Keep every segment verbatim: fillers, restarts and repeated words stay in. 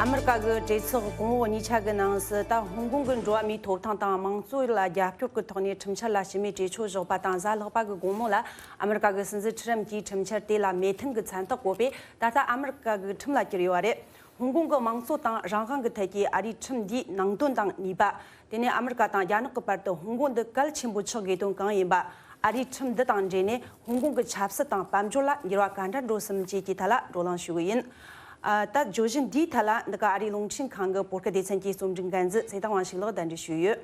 ཨ་མི་རི་ཀ་གི་གྲོས་ཚོགས་གོང་འོག་གཉིས་ཆ་གི་ནང་སུ་ད་ཧོང་ཀོང་གི་འགྲོ་བ་མིའི་ཐོབ་ཐང་དང་དམངས་གཙོ་ལ་རྒྱབ་སྐྱོར་གྱི་ཐོག་ནས་ཁྲིམས་འཆར་ལ་ཞི་མོལ་གྲོས་ཆོད་བཞག་པ་དང་གཟའ་ལྷག་པ་གི་དགོང་མོ་ལ་ཨ་མི་རི་ཀ་གི་སྲིད་འཛིན་ཁྲི་རམ་གྱིས་ཁྲིམས་འཆར་དེ་ལ་མོས་མཐུན་གྱི་མཚན་རྟགས་བཀོད་པས་ད་ལྟ་ཨ་མི་རི་ཀ་གི་ཁྲིམས་ལ་གྱུར་ཡོད་པ་རེད། ཧོང་ཀོང་གི་དམངས་གཙོ་དང་རང་དབང་གི་ཐད་ཀྱི་ཨ་རིའི་ཁྲིམས་འདིའི་ནང་དོན་དང་ནུས་པ། དེ་ནས་ཨ་མི་རི་ཀ་དང་རྒྱ་ནག་གི་བར་དུ་ཧོང་ཀོང་འདི་གལ་ཆེན་པོ་ཆགས་དགོས་དོན་གང་ཡིན་པ། ཨ་རིའི་ཁྲིམས་འདི་དང་འབྲེལ་ནས་ཧོང་ཀོང་གི་ཆབ་སྲིད་དང་དཔལ་འབྱོར་ལ་འགྱུར་བ་ག་འདྲ་འགྲོ་སྲིད་མིན་བཅས་ཀྱི་ཐད་ལ་བགྲོ་གླེང་ཞུ་གི་ཡིན། ཨ། ད་བརྗོད་གཞི་འདིའི་ཐད་ལ་འདི་ག་ཨ་རིའི་རླུང་འཕྲིན་ཁང་གི་བོད་སྐད་སྡེ་ཚན་གྱི་རྩོམ་སྒྲིག་འགན་འཛིན་ཚེ་བརྟན་དབང་ཕྱུག་ལགས་གདན་འདྲེན་ཞུས་ཡོད།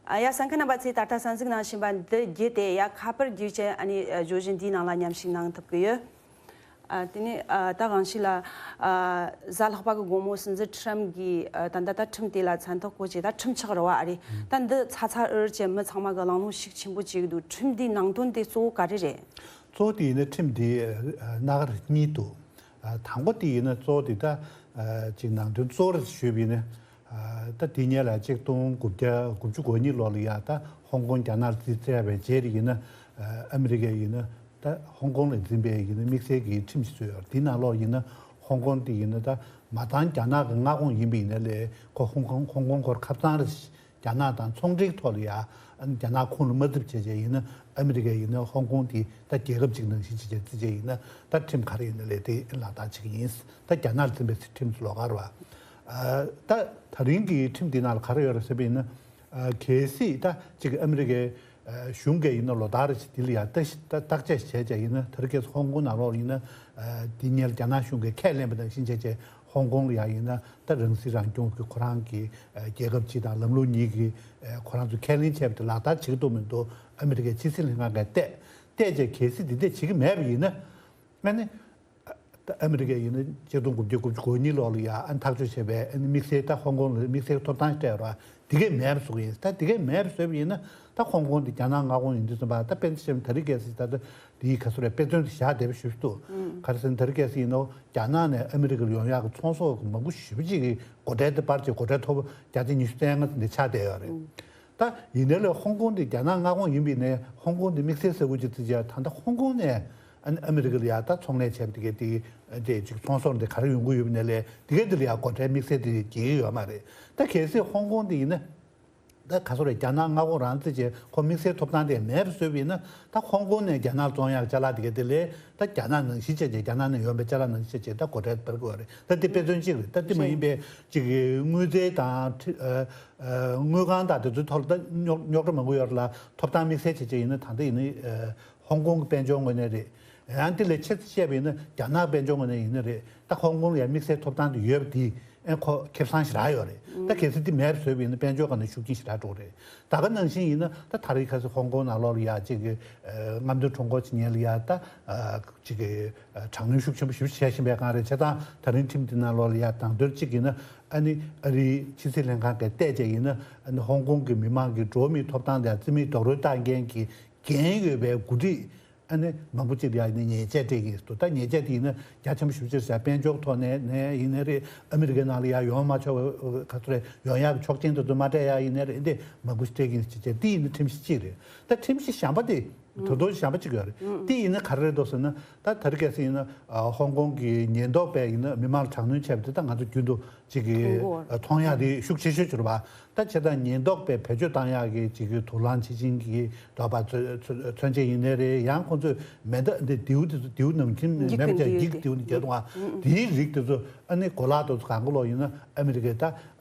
ཨ། ཡ། གསན་མཁན་རྣམ་པ་ཚོས་ད་ལྟ་གསན་གཟིགས་གནང་བཞིན་པ་འདི་བརྒྱུད་དེ་ཡ་ཁ་པར་བརྒྱུད་ཅན་ཨ་ནི་བརྗོད་གཞི་འདིའི་ནང་ལ་མཉམ་ཞུགས་གནང་ཐུབ་ཀྱི་ཡོད། ཨ། དེ་ནས་ཨ། ད་གང་ཞིག་ལ་ཨ། གཟའ་ལྷག་པ་གི་དགོང་མོ་སྲིད་འཛིན་ཁྲི་རམ་གྱིས་ཨ། ད་ལྟ་ད་ཁྲིམས་དེ་ལ་མཚན་ཐོ་བཀོད་ཅེས་ད་ཁྲིམས་ཆགས་རེད་བ་ཨ་རེད། ད་འདི་ཚ་ཚ་འུར་འུར་བྱས་མི་ཚང་མ་གི་གླེང་སློང་ཤུགས་ཆེན་པོ་བྱེད་ཀྱི་འདུག་ཁྲིམས་འདིའི་ནང་དོན་དེ་གཙོ་བོ་ག་རེ་རེད། གཙོ་བོ་དེ་ཡིན་ན་ཁྲིམས་དེ་ཨ། སྣ་ཁ་རེ་གཉིས་འདུག་ཨ། དང་པོ་དེ་ཡིན་ན་གཙོ་བོ་དེ་ད་ཨ། ཅིག་ནང་དོན་གཙོ་བོར་ཞུས་པ་ཡིན་ན། ད་དེ་སྔོན་ལ་ཆིག་སྟོང་དགུ་བརྒྱ་དགུ་བཅུ་གོ་གཉིས་ལོ་ལ་ཡ་ད་ཧོང་ཀོང་རྒྱ་ནག་ལ་རྩིས་སྤྲད་པའི་རྗེས་ལ་ཡིན་ན། ཨ་མི་རི་ཀ་ཡིན་ན་ད་ཧོང་ཀོང་ལ་འཛིན་པའི་ཡིན་ན་དམིགས་བསལ་གྱི་ཁྲིམས་ཤིག་བཟོས་ཡོད། དེ་ནང་ལོགས་ཡིན་ན་ཧོང་ཀོང་དེ་ཡིན་ན་ད་མ་མཐའ་རྒྱ་ནག་གི་མངའ་ཁོངས་ཡིན་པ་ཡིན་ན་ལས་ཁོ་ཧོང་ཀོང་ཧོང་ཀོང་ཁོར་ཁ་ཚང་རེ་རྒྱ་ནག་དང་ཚོང་འབྲེལ་ཐོག་ལ་ཡ་རྒྱ་ནག་ཁོངས་ལ་མ་ཚུད་བྱས་བྱས་ཡིན་ན་ཨ་མི་རི་ཀ་ཡིན་ན་ཧོང་ཀོང་དེ་ད་རྒྱལ་ཁབ་ཅིག་ནང་བཞིན་བྱས་བྱས་བརྩི་བྱས་ཡིན་ན་ད་ཁྲིམས་ག་རེ་ཡིན་ན་ལས་དེ་ལག་བསྟར་བྱེད་ཀྱི་ཡིན། ད་རྒྱ་ནག་ལ་འཛིན་པའི་ཁྲིམས་ལོགས་ཀར་བ། ཨ། ད་ད་རིང་གི་ཁྲིམས་འདི་ནང་ལ་ག་རེ་ཡོད་རེད་ཟེར་བ་ཡིན་ན། ཨ། གལ་སྲིད་ད་ཅིག་ཨ་མི་རི་ཀའི་ཨ། གཞུང་གིས་ཡིན་ན་ལོ་ལྟར་རེ་བཞིན་འདི་ལ་ཡ་ལྟ་ཞིབ་ད་བརྟག་དཔྱད་བྱས་བྱས་ཡིན་ན་ད་རེས་ཁ་སང་ཧོང་ཀོང་ནང་ལོགས་ཡིན་ན། ཨ། འདི་སྔོན་ལ་རྒྱ་ནག་གཞུང་གིས་ཁས་ལེན་པ་ནང་བཞིན་བྱས་བྱས་ཧོང་ཀོང་ལ་ཡ་ཡིན་ན་ད་རང་སྲིད་རང་སྐྱོང་གི་ཁོ་རང་གི་ཨ། རྒྱལ་ཁབ་ཅིག་དང་ལམ་ལུགས་གཉིས་ཀྱི་ཨ། ཁོ་རང་ཚོ་ཁས་ལེན་བྱས་པ་དེ་ལག་བསྟར་བྱེད་ཀྱི་འདུག་མི་འདུག་ཨ་མི་རི་ཀའི་ཕྱི་སྲིད་ལྷན་ཁང་གིས་བལྟས་བལྟས་བྱས་གལ་སྲིད་འདི་འདྲ་བྱེད་ཀྱི་མེད་པ་ཡིན་ན། ཨ་ནི། ད་ཨ་མི་རི་ཀ་ཡིན་ན་ཆིག་སྟོང་དགུ་བརྒྱ་དགུ་བཅུ་གོ་གཉིས་ལོ་ལ་ཡ་ཨ་ནི་ཐག་གཅོད་བྱས་པའི་ཨ་ནི་དམིགས་བསལ་ད་ཧོང་ཀོང་ལ་དམིགས་བསལ་ཐོབ་ཐང་སྤྲད་རོགས་དེ་གས་མེད་པ་བཟོ་གི་ཡིན། ད་དེ་གས་མེད་པ་བཟོས་པ་ཡིན་ན་ད་ཧོང་ཀོང་དེ་རྒྱ་ནག་མངའ་ཁོངས་ཡིན་དུས་ཙམ་པ་ད་དཔེ་མཚོན་ད་རེས་གལ་སྲིད་ད་ལྟ་དེའི་ག་ཚོད་རེད་དཔེ་མཚོན་དེ་བཞག་བསྡད་པ་ཞུ་ཞུ་འདུག་ག་རེ་ཟེར་ན་ད་རེས་གལ་སྲིད་ཡིན་ནོ་རྒྱ་ནག་ནས་ཨ་མི་རི་ཀ་ལ་ཡོང་ཡག་གི་ཚོང་ཟོག་གི་མང་པོ་ཞེ་པོ་ཅིག་གི་སྒོ་ཁྲལ་དེ་སྤར་བྱས་སྒོ་ཁྲལ་མཐོ་པོ་བརྒྱ་ཆ་ཉི་ཤུ་རྩ་ལྔ་ཙམ་དེ་ཆགས་བསྡད་ཡོད་རེད། ད་ཡིན་ནའི་ལས་ཧོང་ཀོང་དེ་རྒྱ་ནག་མངའ་ཁོངས་ཡིན་པ་ཡིན་ནའི་ཧོང་ཀོང་དེ་དམིགས་བསལ་ས་ཁུལ་ཅིག་བརྩི་བྱས་ད་ལྟ་ཧོང་ཀོང་ནས་ཨ་ནི་ཨ་མི་རི་ཀ་ལ་ཡ་ད་ཚོང་ལས་བྱས་པ་དེ་གས་དེ་དེ་ཅིག་ཚོང་ཟོག་འདི་ག་རེ་ཡོང་གི་ཡོད་པ་ནའི་ལས་དེ་གས་དེ་ལ་ཡ་སྒོ་ཁྲལ་དམིགས་བསལ་དེ་འཇལ་གྱི་ཡོད་མ་རེད། ད་གལ་སྲིད་ཧོང་ཀོང་དེ་ཡིན་ན་ད་ག་སོ་རེད་རྒྱ་ནག་མངའ་ཁོངས་རང་བརྩི་བྱས་ཁོ་དམིགས་བསལ་ཐོབ་ཐང་དེ་མེད་པ་བཟོས་པ་ཡིན་ན་ད་ཧོང་ཀོང་ནས་རྒྱ་ནག་བཙོང་ཡག་ཅ་ལག་དེ་གས་དེ་ལས་ད་རྒྱ་ནག་ནང་བཞིན་བྱས་བྱས་རྒྱ་ནག་ནས་ཡོང་པའི་ཅ་ལག་ནང་བཞིན་བྱས་བྱས་ད་སྒོ་ཁྲལ་སྤར་དགོས་རེད། ད་དེ་དཔེ་མཚོན་གཅིག་རེད། ད་དེ་མ་ཡིན་པའི་ཅིག་དངུལ་རྩིས་དང་ཁྲི་ཨ། དངུལ་ཁང་དང་དེ་ཚོའི་ཐོག་ལ་ད་རྙོག་རྙོག་དྲ་མང་པོ་ཡོད་རེད་ལ་ཐོབ་ཐང་དམིགས་བསལ་བྱས་བྱས་ཡིན་ན་ད་ལྟ་ཡིན་ན་ཧོང་ཀོང་གི་དཔལ་འབྱོར་ངོས་ནས་རེད། ཡང་དེ་ལས་ཆེ་ཙམ་བཤད་པ་ཡིན་ན་རྒྱ་ནག་དཔལ་འབྱོར་ངོས་ནས་ཡིན་ན་རེད། ད་ཧོང་ཀོང་ལ་ཡང་དམིགས་བསལ་ཐོབ་ཐང་དེ་ཡོད་པ་དེ་ཨེ་ཁོ་ཁེ་བཟང་ཞེ་དྲག་ཡོད་རེད། ད་གལ་སྲིད་དེ་མེད་པ་བཟོས་པ་ཡིན་ན་དཔལ་འབྱོར་སྒང་ནས་ཤུགས་རྐྱེན་ཞེ་དྲག་འགྲོ་གི་རེད། ད་ག་ནང་བཞིན་ཡིན་ན་ད་ད་རེས་ཁ་སང་ཧོང་ཀོང་ནང་ལོགས་ལ་ཡ་གཅིག་གི་ཨ། རྔམ་སྟོན་ཁྲོམ་སྐོར་བྱེད་མཁན་ལ་ཡ་ད་ཨ། གཅིག་གི་ཨ། དྲག་གནོན་ཤུགས་ཆེན་པོ་ཞེ་པོ་ཅིག་བྱས་བཞིན་པའི་སྒང་རེད། བྱས་ཙང་ད་རིང་ཁྲིམས་འདི་ནང་ལོགས་ལ་ཡ་དང་དོན་གཅིག་ཡིན་ན་ཨ་ནི་ཨ་རིའི་ཕྱི་སྲིད་ལྷན་ཁང་གིས་བལྟས་བྱས་ཡིན་ན་ཨ་ནི་ཧོང་ཀོང་གི་མི་མང་གི་འགྲོ་བ་མིའི་ཐོབ་ཐང་དང་རྩིས་མེད་རྡོག་རོལ་བཏང་མཁན་གྱི་འགན་ཡོད་པའི་འགོ་ཁྲིད་ཨ་ནི་མང་པོ་ཅིག་ལ་ཡ་ཡིན་ན་ཉེས་ཆད་སྤྲད་ཀྱི་འདུག་ད་ཉེས་ཆད་དེ་ཡིན་ན་རྒྱ་ཆེན་པོ་ཞེ་པོ་ཅིག་རེད་ཤག་དཔལ་འབྱོར་ཐོག་ནས་ནས་ཡིན་ན་རེད། ཨ་མི་རི་ཀའི་ནང་ལ་ཡ་ཡོང་མ་ཆོག་ག་ཚོད་རེད། ཡོང་ཡག་གི་ཆོག་མཆན་དེ་ཚོ་མ་སྤྲད་ཡ་ཡིན་ན་རེད། འདི་མང་པོ་ཞིག་སྤྲད་ཀྱི་ཡིན་ཞེས་བྱས་དེ་ཡིན་ན་ཁྲིམས་གཞི་གཅིག་རེད། ད་ཁྲིམས་གཞི་གཞན་པ་དེ། ད་དུང་གཞན་པ་གཅིག་ཡོད་རེད། དེ་ཡིན་ན་ག་རེ་རེད་འདུག་ཟེར་ན། ད་ད་རེས་གལ་སྲིད་ཡིན་ན་ཧོང་ཀོང་གི་ཉེན་རྟོག་པས་ཡིན་ན་མི་མང་ལ་དྲག་གནོན་བྱས་པ་དེ་ད་ང་ཚོ་རྒྱུན་དུ་གཅིག་གི་མཐོང་ཡག་དེ་ཤུགས་ཆེ་ཤོས་ཅིག་རེད་པ། ད་བྱས་ཙང་ཉེན་རྟོག་པས་བེད་སྤྱོད་བཏང་ཡག་གི་གཅིག་གི་དུག་རླངས་ཆེ་ཆུང་གི་འདྲ་པར་མཚོན་མཚོན་ཆ་ཡིན་ནའི་རེད། ཡང་ཁོང་ཚོས་མེ་མདའ་འདི་མདེའུ་དེ་ཚོ་མདེའུ་ནམ་མཁའི་མེ་མདའ་འགྱིག་མདེའུ་ནི་རྒྱག་འདུག་ཨ། དེའི་རིགས་དེ་ཚོ་ཨ་ནི་གོ་ལག་དེ་ཚོ་གང་ག་ལོག་ཡིན་ན་ཨ་མི་རི་ཀས་ད་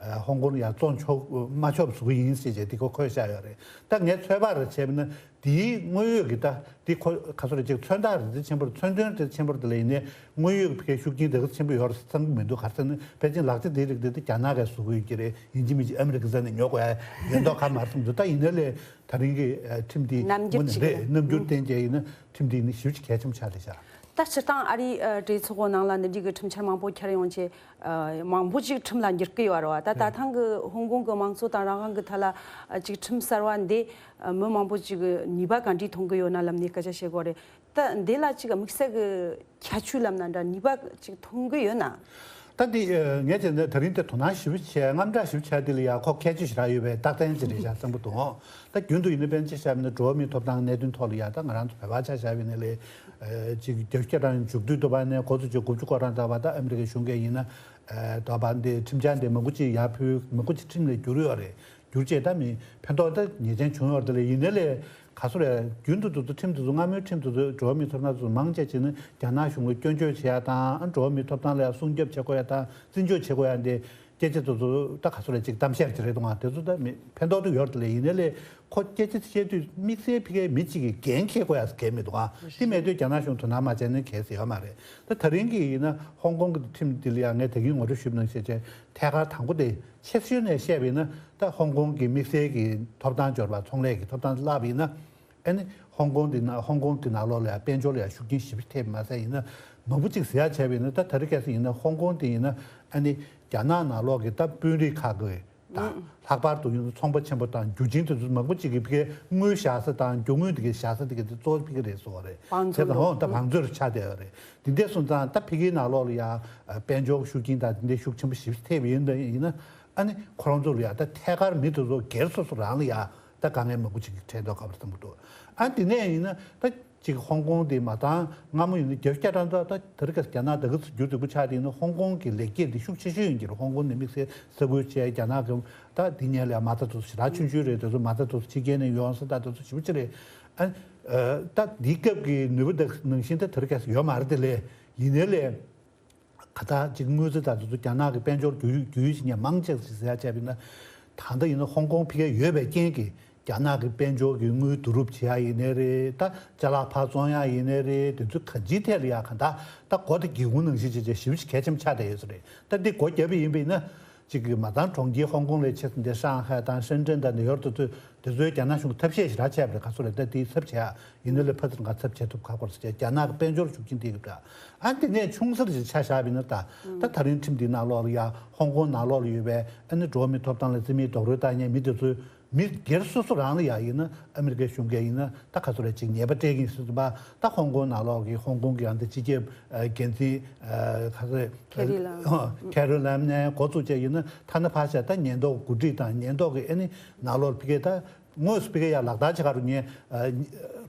ཧོང་ཀོང་ལ་ཡང་བཙོང་ཆོག་མ་ཆོག་བཟོ་གི་ཡིན་ཞེས་བྱས་དེ་ཁོ་འཁོད་བཞག་ཡོད་རེད། ད་ངས་ཚོད་དཔག་རེ་བྱས་པ་ན། དེའི་དངོས་ཡོད་ཀྱི་ད་དེ་ཁོ་ག་ཚོད་རེད་ཅིག་མཚོན་རྟགས་རེད། དེ་ཆེན་པོར་མཚོན་དོན་དེ་ཆེན་པོར་དེ་ལ་ཡིན་ནའི་དངོས་ཡོད་ཀྱི་ཕ་གིའི་ཤུགས་རྐྱེན་དེ་ག་ཚོད་ཆེན་པོ་ཡོད་རེད་བསམ་གྱི་མི་འདུག་ག་རེ་ཟེར་ན་ཕལ་ཆེར་ལག་ཆ་དེའི་རིགས་དེ་ད་རྒྱ་ནག་གིས་བཟོ་གི་ཡོད་ཀྱི་རེད། ཡིན་གཅིག་མིན་གཅིག་ཨ་མི་རི་ཀ་ས་ནས་ཉོ་དགོས་ཡ་ཡོད་མདོག་ཁ་མ་རེད་བསམ་འདུག་ད་ཡིན་ནའི་ལས་ད་རིང་གི་ཨ་ཁྲིམས་དེ་རྣམ་འགྱུར་དངོས་གནས་ཅིག་རེད། རྣམ་འགྱུར་བསྟན་བྱས་ཡིན་ན་ཁྲིམས་དེ་ཡིན་ན་ཞེ་པོ་ཅིག་གལ་ཆེན་པོ་ཆགས་བསྡད་ཤག་ད་སྤྱིར་བཏང་ཨ་རིའི་ཨ་གྲོས་ཚོགས་ནང་ལ་འདི་འདྲའི་གི་ཁྲིམས་འཆར་མང་པོ་འཁྱེར་ཡོང་བྱས། ཨ་མང་པོ་ཅིག་ཁྲིམས་ལ་འགྱུར་གི་ཡོད་རེད་བ། ད་ད་ཐེངས་ཀྱི་ཧོང་ཀོང་གི་དམངས་གཙོ་དང་རང་དབང་གི་ཐད་ལ་ཨ་ཅིག་ཁྲིམས་གསར་བ་འདི་ཨ་མི་མང་པོ་ཅིག་གི་ནུས་པ་ག་འདྲས་ཐོན་གི་ཡོད་ན་ལབ་ནས་སྐད་ཆ་བཤད་དགོས་རེད། ད་འདི་ལ་ཅིག་དམིགས་བསལ་གི་ཁྱད་ཆོས་ལབ་ན་འདྲ་ནུས་པ་ཅིག་ཐོན་གི་ཡོད་ན། ད་འདི་ཨ་ངས་བྱས་ན་ད་རིང་དེ་དོ་སྣང་ཞེ་པོ་བྱས་དངངས་སྐྲག་ཞེ་པོ་བྱས་དེ་ལ་ཡ་ཁོ་ཁྱད་ཆོས་ཞེ་དྲག་ཡོད་པའི་རྟགས་མཚན་ཅིག་རེད་ཤག་བསམ་གི་འདུག་ད་རྒྱུན་དུ་ཡིན་ན་དཔེར་ན་ཆ་བཞག་ན་འགྲོ་བ་མིའི་ཐོབ་ཐང་གནད་དོན་ཐོག་ལ་ཡ་ད་ང་རང་ཚོ་བོད་པ་ཆ་བཞག་པ་ཡིན་ན་ལས་ཨ་ཅིག་བརྒྱད་ཅུ་གྱ་གྲངས་མཇུག་བསྡུ་དུ་བ་ནས་འགོ་ཚུགས་ཀྱི་དགུ་བཅུ་གོ་གྲངས་ཙམ་བ་ད་ཨ་མི་རི་ཀའི་གཞུང་གིས་ཡིན་ན་ ཨ་དོ་པ་འདི་ཁྲིམས་འཆར་འདི་མང་པོ་ཅིག་ཡར་ཕུལ། མང་པོ་ཅིག་ཁྲིམས་ལ་བསྒྱུར་ཡོད་རེད། བསྒྱུར་བྱས་ད་མི་ཕན་ཐོགས་ད་ངེས་ཅན་བྱུང་ཡོད་རེད། དེ་ལས་ཡིན་ནའི་ལས་ག་སོ་རེད། རྒྱུན་དུ་དུ་ཚོ་ཁྲིམས་དུ་ཚོ་སྔ་མོའི་ཁྲིམས་དུ་ཚོ་འགྲོ་བ་མིའི་ཐོབ་ཐང་དུ་ཚོ་མང་ཆེ་ཅིག་ནི་རྒྱ་ནག་གཞུང་ལ་སྐྱོན་བརྗོད་བྱེད་ཡ་དང་། འགྲོ་བ་མིའི་ཐོབ་ཐང་ལ་ཡ་སྲུང་སྐྱོབ་བྱེད་དགོས་ཡ་དང་། བརྩི་འཇོག་བྱེད་དགོས་ཡ་འདི་སྐད་ཆ་དུ་ཚོ་ད་ག་སོ་རེད། ཅིག་གཏམ་བཤད་ཅིག་རེད་འདུག་ཨ། དེ་ཚོ་ད་མི་ཕན་ཐོགས་དུ་ཡོད་རེད། དེ་ལས་ཡིན་ནའི་ལས་ཁོ་སྐད་ཆ་བཤད་དུས་དམིགས་བསལ་ཕི་གའི་མི་གཅིག་གིས་འགན་འཁྱེར་དགོས་ཡ་གལ་མི་འདུག་ཨ། དེ་མེད་དུས་རྒྱ་ནག་གཞུང་དོ་སྣང་མ་བྱས་ན་གལ་སྲིད་ཡོད་མ་རེད། ད་ད་རིང་གི་ཡིན་ན་ཧོང་ཀོང་གི་ཁྲིམས་འདི་ལ་ཡང་ངས་ད་གིན་ངོ་སྤྲོད་ཞུས་པ་ནང་བཞིན་བྱས་ཐད་ཀར་དང་པོ་དེ་ཆེ་ཤོས་ནས་བཤད་པ་ཡིན་ན། ད་ཧོང་ཀོང་གི་དམིགས་བསལ་གྱི་ཐོབ་ཐང་འབྱོར་པ་ཚོང་ལས་ཀྱི་ཐོབ་ཐང་བརླག་པ་ཡིན་ན། ཨ་ནི་ཧོང་ཀོང་དེ་ན་ཧོང་ཀོང་གི་ནང་ལོགས་ལ་ཡང་དཔལ་འབྱོར་ལ་ཡང་ཤུགས་རྐྱེན་ཞེ་པོ་ཐེབས་མ་ཟད་ཡིན་ན། མང་པོ་ཅིག་ཟེར་ཡ་བྱས་པ་ཡིན་ན། ད་ད་རེས་ཁ་སང་ཡིན་ན་ཧོང་ཀོང་དེ་ཡིན་ན་ཨ་ནི་རྒྱ་ནག་ནང་ལོགས་ཀྱི་ད་དཔོན་རིགས་ཁག་གི་དང་། ལྷག་པར་དུ་ཡིན་ན་ཚོང་པ་ཆེན་པོ་དང་རྒྱུ་ཆེན་དེ་ཚོ་མང་པོ་ཅིག་གིས་ཕ་གིའི་དངུལ་བཞག་ས་དང་རྒྱུ་དངོས་དེ་གའི་བཞག་ས་དེ་གའི་དེ་གཙོ་བོ་ཕ་གི་རེད་ཟེར་བ་རེད། བང་མཛོད་དང་། འོ་ད་བང་མཛོད་རུ་ཆགས་བསྡད་ཡོད་རེད། དེ་འདྲ་སོང་ཙང་ད་ཕ་གིའི་ནང་ལོགས་ལ་ཡང་དཔལ་འབྱོར་ཤུགས་རྐྱེན་དང་དེ་འདྲའི་ཤུགས་ཆེན་པོ་ཞེ་པོ་ཐེབས་ཡིན་ད་ཡིན་ན། ཨ་ནི་ཁོ་རང་ཚོ་ལ་ཡང་ད་ཐད་ཀར་མི་དེ་ཚོ་སྒེར་སོ་སོ་རང་ལ་ཡང་ད་དཀའ་ངལ་མང་པོ་ཅིག་འཕྲད་མདོག་ཁ་པོ་བསམ་གྱི་འདུག་ཨ་དེ་ནས་ཡིན་ན་ད་ཅིག་ཧོང་ཀོང་དེ་མ་བཏང་སྔ་མོ་ཡིན་ན་བརྒྱ་ཆ་བརྒྱ་ཐམ་པ་ད་ད་རེས་ཁ་སང་རྒྱ་ནག་ད་ག་ཚོད་འགྱུར་ལྡོག་པོ་ཆགས་དེ་ཡིན་ན། ཧོང་ཀོང་གི་ལེགས་སྐྱེས་འདི་ཤུགས་ཆེ་ཤོས་ཡིན་གྱི་རེད། ཧོང་ཀོང་ནས་དམིགས་བསལ་ས་ཁུལ་བྱས་རྒྱ་ནག་གི་ད་འདི་ཉིད་ལ་མ་རྩ་དེ་ཚོ་ཞེ་དྲག་ཆུང་ཆུང་རེད། དེ་ཚོ་མ་རྩ་དེ་ཚོ་ཕྱི་རྒྱལ་ནས་ཡོང་ས་ད་དེ་ཚོ་ཞེ་པོ་ཅིག་རེད། ཨ་ད་འདི་སྐབས་ཀྱི་ནུས་པ་དེ་ནང་བཞིན་ད་དེ་རིང་ཁ་སང་ཡོད་མ་རེད། དེ་ལས་ཡིན་ནའི་ལས་ག་ད་ཅིག་དངུལ་རྩིས་དང་དེ་ཚོ་རྒྱ་ནག་གི་དཔལ་འབྱོར་རྒྱུ་རྒྱུ་ཡུལ་ཞིག་ནས་མང་ཆེ་ཞིག་ཟེར་ཡ་བྱས་པ་ཡིན་ན། ད་ལྟ་ཡིན་ན་ཧོང་ཀོང་ཕ་གིར་ཡོད་པའི་རྐྱེན་གྱིས་རྒྱ་ནག་གི་དཔལ་འབྱོར་གྱི་དངུལ་བསྡུ་རུབ་བྱེད་ཡ་ཡིན་ནའི་རེད། ད་ཅ་ལག་ཕར་བཙོང་ཡ་ཡིན་ནའི་རེད། དེ་ཚོ་གང་ཅིའི་ཐད་ལ་ཡ་གང་ད་ད་སྒོ་དང་སྒེའུ་ཁུང་ནང་བཞིན་བྱས་བྱས་ཞེ་པོ་ཅིག་གལ་ཆེན་པོ་ཆགས་བསྡད་ཡོད་ས་རེད། ད་འདི་སྒོ་བརྒྱབ་པ་ཡིན་པ་ཡིན་ན། གཅིག་གིས་མ་བཏང་གྲོང་ཁྱེར་ཧོང་ཀོང་ལས་ཆེ་ས་འདི་ཧྲང་ཧའེ་དང་ཧྲེན་ཀྲེན་དང་ནིའུ་ཡོག་དེ་ཚོ་དེ་ཚོའི་རྒྱ་ནག་གཞུང་གིས་ཐབས་ཤེས་ཞེ་དྲག་བྱས་པ་རེད། ག་ཚོད་རེད། ད་དེའི་ཚབ་བྱས་ཡ་ཡིན་ནའི་ལས་ཕར་ཚུར་ང་ཚབ་བྱེད་ཐུབ་ཁག་པོ་རེད་ཟེར། རྒྱ་ནག་གི་དཔལ་འབྱོར་ཤུགས་རྐྱེན་ཐེབས་ཀྱི་འདུག་ཨ་དེ་ནས་ཆུང་ཙག་ཅིག་ཆ་བཞག་པ་ཡིན་ན། ད་ད་ད་རིང་ཁྲིམས་འདིའི་ནང་ལོགས་ལ་ཡ་ཧོང་ཀོང་ནང་ལོགས་ལ་ཡོད་པའི་ཨ་ནི་འགྲོ་བ་མིའི་ཐོབ་ཐང་ལ་བརྩི་མེད་རྡོག་རོལ་བཏང་མཁན་མི་དེ་ཚོའི་མི་སྒེར་སོ་སོ་རང་ལ་ཡ་ཡིན་ན་ཨ་མི་རི་ཀའི་གཞུང་གིས་ཡིན་ན་ད་ག་ཚོད་རེད། ཅིག་ཉེས་པ་སྤྲད་ཀྱི་ཡིན་ཟེར་དུས་པ། ད་ཧོང་ཀོང་ནང་ལོགས་ཀྱི་ཧོང་ཀོང་གི་ཡང་ད་སྤྱི་ཁྱབ་འགན་འཛིན་ག་ཚོད་རེད། ཁེ་རི་ལམ། ཁེ་རི་ལམ་ནས་འགོ་བཙུགས་བྱས་ཡིན་ན། ཐ་ན་ཕར་བཞག་ད་ཉེན་རྟོག་འགོ་ཁྲིད་དང་ཉེན་རྟོག་གི་ཨ་ནི་ནང་ལོགས་ཕ་གིར་ད་དངོས་སུ་ཕ་གིར་ཡ་ལག་བསྟར་བྱེད་ག་རུ་ཉེ་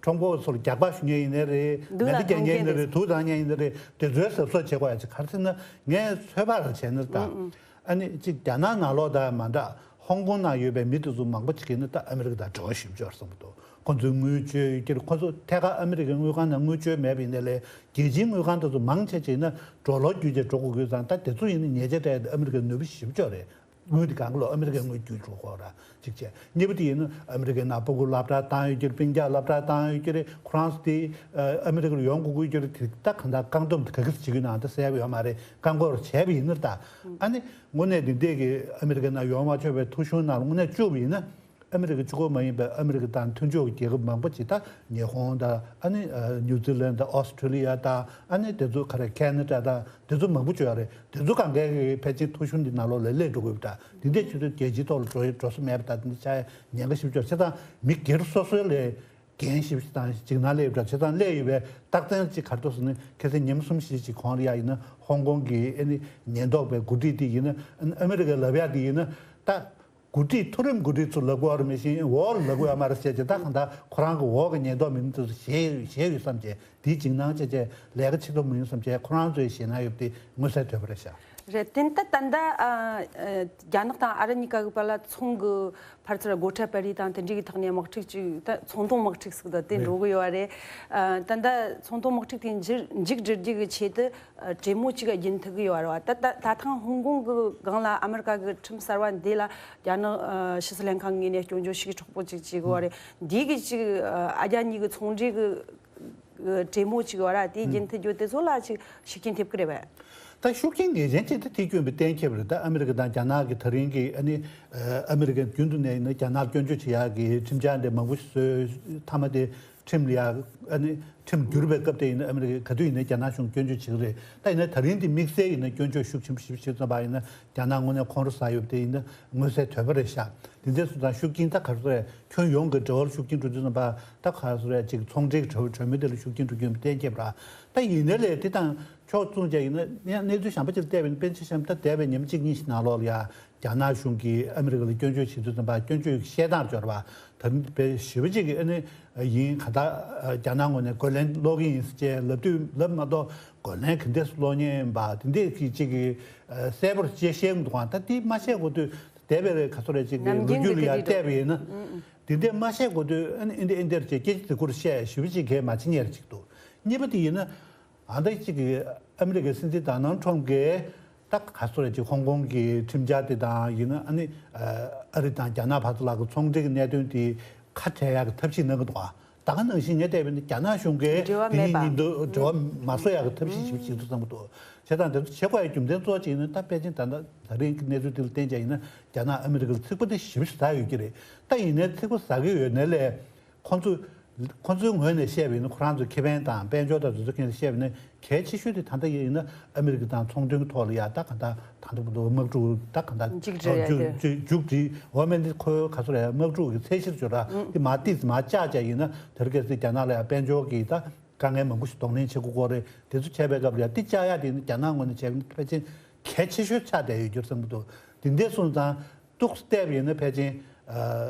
ཁྲོམ་སྐོར་ཚོ་ལ་རྒྱག་པ་ཞུ་མཁན་ཡིན་ནའི་རེད། མེ་མདའ་རྒྱག་མཁན་ཡིན་ནའི་རེད། དུག་བཏང་མཁན་ཡིན་ནའི་རེད། དེ་ཚོའི་གཟབ་གཟབ་བྱེད་དགོས་ཡ་ཅིག་ག་རེ་ཟེར་ན། ངས་ཚོད་དཔག་ར་བྱས་ན་ད། ཨ་ནི་གཅིག་རྒྱ་ནག་ནང་ལོགས་དང་མ་འདྲ་ཧོང་ཀོང་ནང་ཡོད་པའི་མི་དེ་ཚོ་མང་པོ་ཅིག་གིས་ནི་ད་ཨ་མི་རི་ཀ་དང་འབྲེལ་བ་ཞིབ་འཇུག་བསམ་གྱི་འདུག་ཁོ་ཚོའི་དངུལ་བཅོལ་ཡོད་ཀྱི་རེད། ཁོ་ཚོ་ཐད་ཀར་ཨ་མི་རི་ཀའི་དངུལ་ཁང་ནང་དངུལ་བཅོལ་མེད་པ་ཡིན་ནའི་ལས། རྒྱལ་སྤྱིའི་དངུལ་ཁང་དེ་ཚོ་མང་ཆེ་ཆེ་ཡིན་ན་ཌོ་ལར་བརྒྱུད་བྱས་འགྲོ་དགོས་ཀྱི་ཡོད་ཙང་། ད་དེ་ཚོ་ཡིན་ན་ཉེས་ཆད་སྤྲད་ཡ་དེ་ཨ་མི་རི་ཀའི་ནུས་པ་ཞིབ་འཇུག་རེད། དངུལ་དེ་གང་ག་ལོ་ཨ་མི་རི་ཀའི་དངུལ་བརྒྱུད་འགྲོ་དགོས་ར་གཅིག་བྱས། གཉིས་པ་དེ་ཡིན་ན་ཨ་མི་རི་ཀའི་ནང་སྤུ་གུ་སློབ་གྲྭ་བཏང་ཡོད་ཀྱི་རེད། སྤུན་ཀྱག་སློབ་གྲྭ་བཏང་ཡོད་ཀྱི་རེད། ཁོ་རང་ཚོ་དེ་ཨ་མི་རི་ཀ་ལ་ཡོང་དགོས་ཀྱི་ཡོད་ཀྱི་རེད། དེ་ད་གང་ལྟར་བཀག་སྡོམ་དེ་ག་གི་བྱེད་ཀྱི་ཡོད་ནའང་ད་གསལ་པོ་ཡོད་མ་རེད། བཀག་འགོག་བྱས་པ་ཡིན་ན་ད། ཨ་ནི་དངོས་གནས་འདི་འདྲས་ཀྱི་ཨ་མི་རི་ཀའི་ནང་ཡོང་མ་ཆོག་པའི་ཐོ་གཞུང་ནང་ལ་དངོས་གནས་བཅུག་པ་ཡིན་ན། ཨ་མི་རི་ཀ་གཅིག་པོ་མ་ཡིན་པའི་ཨ་མི་རི་ཀ་དང་མཐུན་ཕྱོགས་ཀྱི་རྒྱལ་ཁབ་མང་པོ་ཅིག་ད་ཉི་ཧོང་དང་། ཨ་ནི་ནིའུ་ཛི་ལན་དང་ཨོ་སི་ཁྲུ་ལི་ཡ་དང་། ཨ་ནི་དེ་ཚོ་ག་རེ། ཁེ་ན་ཌ་དང་། དེ་ཚོ་མང་པོ་ཅིག་ཡོད་རེད། དེ་ཚོ་གང་གའི་ཕལ་ཆེར་ཐོ་གཞུང་འདི་ནང་ལོགས་ལ་སླེབས་འགྲོ་དགོས་པ་འདྲ། འདི་འདྲས་བྱེད་དུས་རྒྱལ་སྤྱིའི་ཐོག་ལ་འགྲོ་འགྲོ་ས་མེད་པ་དང་། འདི་འདྲ་ཆགས་ཉེན་ཁ་ཞེ་པོ་ཅིག་ཡོད། བྱས་ཙང་མི་སྒེར་སོ་སོའི་ལས་འགན་ཞེ་པོ་ཅིག་དང་ཅིག་ནང་སླེབས་ཡོད་པ་འདྲ། བྱས་ཙང་སླེབས་ཡོད་པའི་རྟགས་མཚན་ཅིག་ག་རེ་འདུག་ཟེར་ན། ཁ་སང་ཉིན་མོ་གསུམ་བཞི་ཅིག་གོང་ལ་ཡ་ཡིན་ན་ཧོང་ཀོང་གི་ཨ་ནི་ཉེན་རྟོག་པའི་འགོ་ཁྲིད་དེ་ཡིན་ན། ཨ་ནི་ཨ་མི་རི་ཀས་ལབ་ཡ་དེ་ཡིན་ན་ད། འགོ་ཁྲིད། མཐོ་རིམ་འགོ་ཁྲིད་ཚོ་ལབ་དགོས་པ་རེད། མི་ཤེས། འོག་ལ་ལབ་དགོས་ཡ་མ་རེད་ཟེར་གྱི། ད་གང་ལྟར་ཁོ་རང་གི་འོག་གི་ཉེན་རྟོག་མི་སྣ་དེ་ཚོ་ཞེད་ཞེད་ཡོད་བསམ་བྱས། དེའི་འཇིགས་སྣང་བྱས་བྱས་ལས་ཀ་བྱེད་ཐུབ་མི་ཡོང་བསམ་བྱས་ཁོ་རང་ཚོའི་ཞེད་སྣང་ཡོད་པ་དེ་མངོན་གསལ་དོད་པོ་རེད་ཤག་རེད། དེ་ད་ད་ལྟ་ཨ་ཨ་རྒྱ་ནག་དང་ཨ་རི་གཉིས་ཀ་གི་བར་ལ་ཚོང་གི་ཕར་ཚུར་སྒོ་ཁྲལ་སྤེལ་རེས་དང་དེ་འདྲའི་ཐོག་ནས་དམག་འཁྲུག་ཅིག་ད་ཚོང་དོན་དམག་འཁྲུག་ཟེར་གི་འདུག་དེ་འགྲོ་གི་ཡོད་རེད། ཨ་ད་ལྟ་ཚོང་དོན་དམག་འཁྲུག་དེ་མཇུག་མཇུག་སྒྲིལ་རྒྱུ་གི་ཆེད་དུ། ཨ་གྲོས་མོལ་གཅིག་རྒྱུན་མཐུད་ཀྱི་ཡོད་རེད་བ། ད་ད་ད་ཐེངས་ཧོང་ཀོང་གི་སྒང་ལ་ཨ་མི་རི་ཀ་གི་ཁྲིམས་གསར་བ་འདི་ལ་རྒྱ་ནག་ཨ་ཕྱི་སྲིད་ལྷན་ཁང་ངོས་ནས་སྐྱོན་བརྗོད་ཤུགས་དྲག་པོ་ཅིག་བྱེད་ཀྱི་ཡོད་རེད། འདི་གི་ཅིག་ཨ་རྒྱ་གཉིས་ཀྱི་ཚོང་འབྲེལ་གྱི་གྲོས་མོལ་ཅིག་ཡོད་རེད། དེ་རྒྱུན་མཐུད་རྒྱུ་དེ་ཚོ་ལ་ཅིག་ཤུགས་རྐྱེན་ཐེབས་ཀྱི་རེད་བས། ད་ཤུགས་རྐྱེན་ངེས་ཅན་ཅིག་ད་ཐེབས་ཀྱི་ཡོད་པ་གཏན་འཁེལ་བ་རེད། ད་ཨ་མི་རི་ཀ་དང་རྒྱ་ནག་གི་ད་རིང་གི་ཨ་ནི་ཨ་མི་རི་ཀ་རྒྱུན་དུ་ནས་ཡིན་ན་རྒྱ་ནག་སྐྱོན་བརྗོད་བྱེད་ཡག་གི་ཁྲིམས་འཆར་འདི་མང་པོ་ཞིག་བཟོས། མཐའ་མ་དེ། ཁྲིམས་ལ་ཡ། ཨ་ནི་ཁྲིམས་བསྒྱུར་བའི་སྐབས་དེ་ཡིན་ན་ཨ་མི་རི་ཀས་ག་དུས་ཡིན་ན་རྒྱ་ནག་གཞུང་སྐྱོན་བརྗོད་བྱེད་ཀྱི་རེད། ད་ཡིན་ན་ད་རིང་འདི་དམིགས་བསལ་ཡིན་ན་སྐྱོན་བརྗོད་ཤུགས་ཆེན་པོ་ཞིག་བྱེད་ཙམ་པ་ཡིན་ན་རྒྱ་ནག་དངོས་གནས་ཁོང་ཁྲོ་ཟ་ཡོད་པ་དེ་ཡིན་ན་མངོན་གསལ་དོད་པོ་རེད་ཤག་དེ་འདྲ་སོང་ཙང་ཤུགས་རྐྱེན་ད་ག་རེ་ཟེར། ཁྱོན་ཡོངས་ཀྱི་འབྲེལ་བར་ཤུགས་རྐྱེན་འགྲོ་དུས་ཙམ་པ་ད་ག་རེ་ཟེར། ཅིག་ཚོང་འབྲེལ་གྱི་གྲོས་གྲོས་མོལ་དེ་ལ་ཤུགས་རྐྱེན་འགྲོ་རྒྱུ་ཡིན་པ་གཏན་འཁེལ་བ་རེད། ད་ཡིན་ནའི་ལས་དེ་དང་ ཕྱོགས་མཚུངས་ཅན་ཡིན་ན་ཡང་གནས་ཚུལ་གཞན་པ་ཅིག་ལ་བལྟས་པ་ཡིན་ན། པཎ་ཆེན་བཤམས་ད་འདས་པའི་ཉིན་གཅིག་གཉིས་ཤིག་ནང་ལོགས་ལ་ཡང་རྒྱ་ནག་གཞུང་གིས་ཨ་མི་རི་ཀ་ལ་སྐྱོན་བརྗོད་བྱེད་དུས་ཙམ་པ་སྐྱོན་བརྗོད་ཀྱི་བཤད་སྟངས་སྦྱོར་བ་ད་རིང་དཔེ་ཞེ་པོ་ཅིག་གིས་ཨ་ནི་ཡིན། གང་ལྟར་རྒྱ་ནག་ངོས་ནས་རྒོལ་ལན་སློག་གི་ཡིན་ཟེར་བྱས་ལབ་དུས་ལབ་མ་གཏོགས། རྒོལ་ལན་ག་འདྲས་སློག་མཁན་ཡིན་པ་དེ་འདྲས་ཀྱི་ཅིག་གི་གསལ་པོར་ཅིག་བཤད་ཀྱི་མི་འདུག་ག་ད་དེ་མ་བཤད་གོ་དུས། འདས་པའི་ག་ཚོད་རེ་ཅིག་གི་ནམ་རྒྱུན་ལོ་རྒྱུས་ལ་ཡང་བལྟས་པ་ཡིན་ན། དེ་འདྲས་མ་བཤད་གོ་དུས་ཨ་ནི་ཨེ་འདྲས་ཨེ་འདྲས་ཅིག་སྐད་ཆ་དེ་ཁུར་བཤད་ཞེ་པོ་ཅིག་གལ་མ་ཆེ་ཉེར་ཅིག་འདུག་གཉིས་པ་དེ་ཡིན་ན། ཨ་ད་ཅིག་གི་ཨ་མི་རི་ཀའི་སྲིད་འཛིན་ཌོ་ནལ་ཁྲོམ་གྱིས་ད་ག་ཚོད་རེ་ཅིག་ཧོང་ཀོང་གི་ཁྲིམས་འཆར་དེ་དང་ཡིན་ན། ཨ་ནི་ཨ་རི་དང་རྒྱ་ནག་བར་དུ་ལ་གི་ཚོང་འབྲེལ་གྱི་གནད་དོན་དེ་ཁ་བྲལ་ཡག་གི་ཐབས་ཤེས་གནང་གི་འདུག་ག་ད་ག་ནང་བཞིན་ངས་བལྟས་པ་ཡིན་ན་རྒྱ་ནག་གཞུང་གིས་འབྲེལ་བ་དེའི་མེད་པ། ཉིན་དུ་འབྲེལ་བ་མ་བཟོ་ཡག་གི་ཐབས་ཤེས་ཞིག་བྱེད་འདུག་བསམ་གྱི་འདུག་བྱས་ཙང་དེ་ཚོ་བྱེད་དགོས་ཡག་རྒྱུ་མཚན་གཙོ་བོ་གཅིག་ཡིན་ན། ད་ཕལ་ཆེར་ད་ལྟ་ད་རིང་གི་གནས་ཚུལ་དེ་ལ་བརྟེན་བྱས་ཡིན་ན། རྒྱ་ནག་ཨ་མི་རི་ཀ་ལ་ཚིག་པ་དེ་ཞེ་པོ་ཞིག་ཟ་ཡོད་ཀྱི་རེད། ད་ཡིན་ནའི་ཚིག་པ་ཟ་གི་ཡོད་ནའི་ལས། ཁོང་ཚོས་ཁོང་ཚོའི་ངོས་ནས་བཤད་པ་ཡིན་ན། ཁོ་རང་ཚོའི་ཁེ་ཕན་དང་དཔལ་འབྱོར་དང་དེ་ཚོ་སྐད་ཆ་བཤད་པ་ཡིན་ན། གལ་ཆེ་ཤོས་དེ་ད་ལྟ་ཡིན་ན་ཨ་མི་རི་ཀ་དང་ཚོང་དོན་གྱི་ཐོག་ལ་ཡ་ད་ག་ད་ད་ད་དམག་འཁྲུག་ད་ག་ད་མཇུག་སྒྲིལ་ཡ་དེ། མཇུག་སྒྲིལ་འོ་མེད་འདི་ཁོའི་ག་ཚོད་རེད། དམག་འཁྲུག་གི་ཚད་གཞིར་འབྱོར་ར་དེ་མར་ཏིས་མར་བཅག་བྱས་ཡིན་ན། དེ་རིང་ཁ་སང་རྒྱ་ནག་ལ་ཡ་དཔལ་འབྱོར་གྱི་ད་དཀའ་ངལ་མང་པོ་ཞིག་གདོང་ལེན་བྱེད་དགོས་ཀྱི་རེད། དེ་ཚོ་བྱས་པའི་སྐབས་ལ་ཡ་དེ་བཅག་ཡ་དེ་ནི་རྒྱ་ནག་ངོས་ནས་བྱས་པ་ཡིན་ན་ཕལ་ཆེར་གལ་ཆེ་ཤོས་ཆགས་བསྡད་ཡོད་རྒྱུ་རེད་བསམ་གྱི་འདུག་དེ་འདྲ་སོང་ཙང་། ཏོག་ཙམ་བལྟས་པ་ཡིན་ན་ཕལ་ཆེར་ཨ་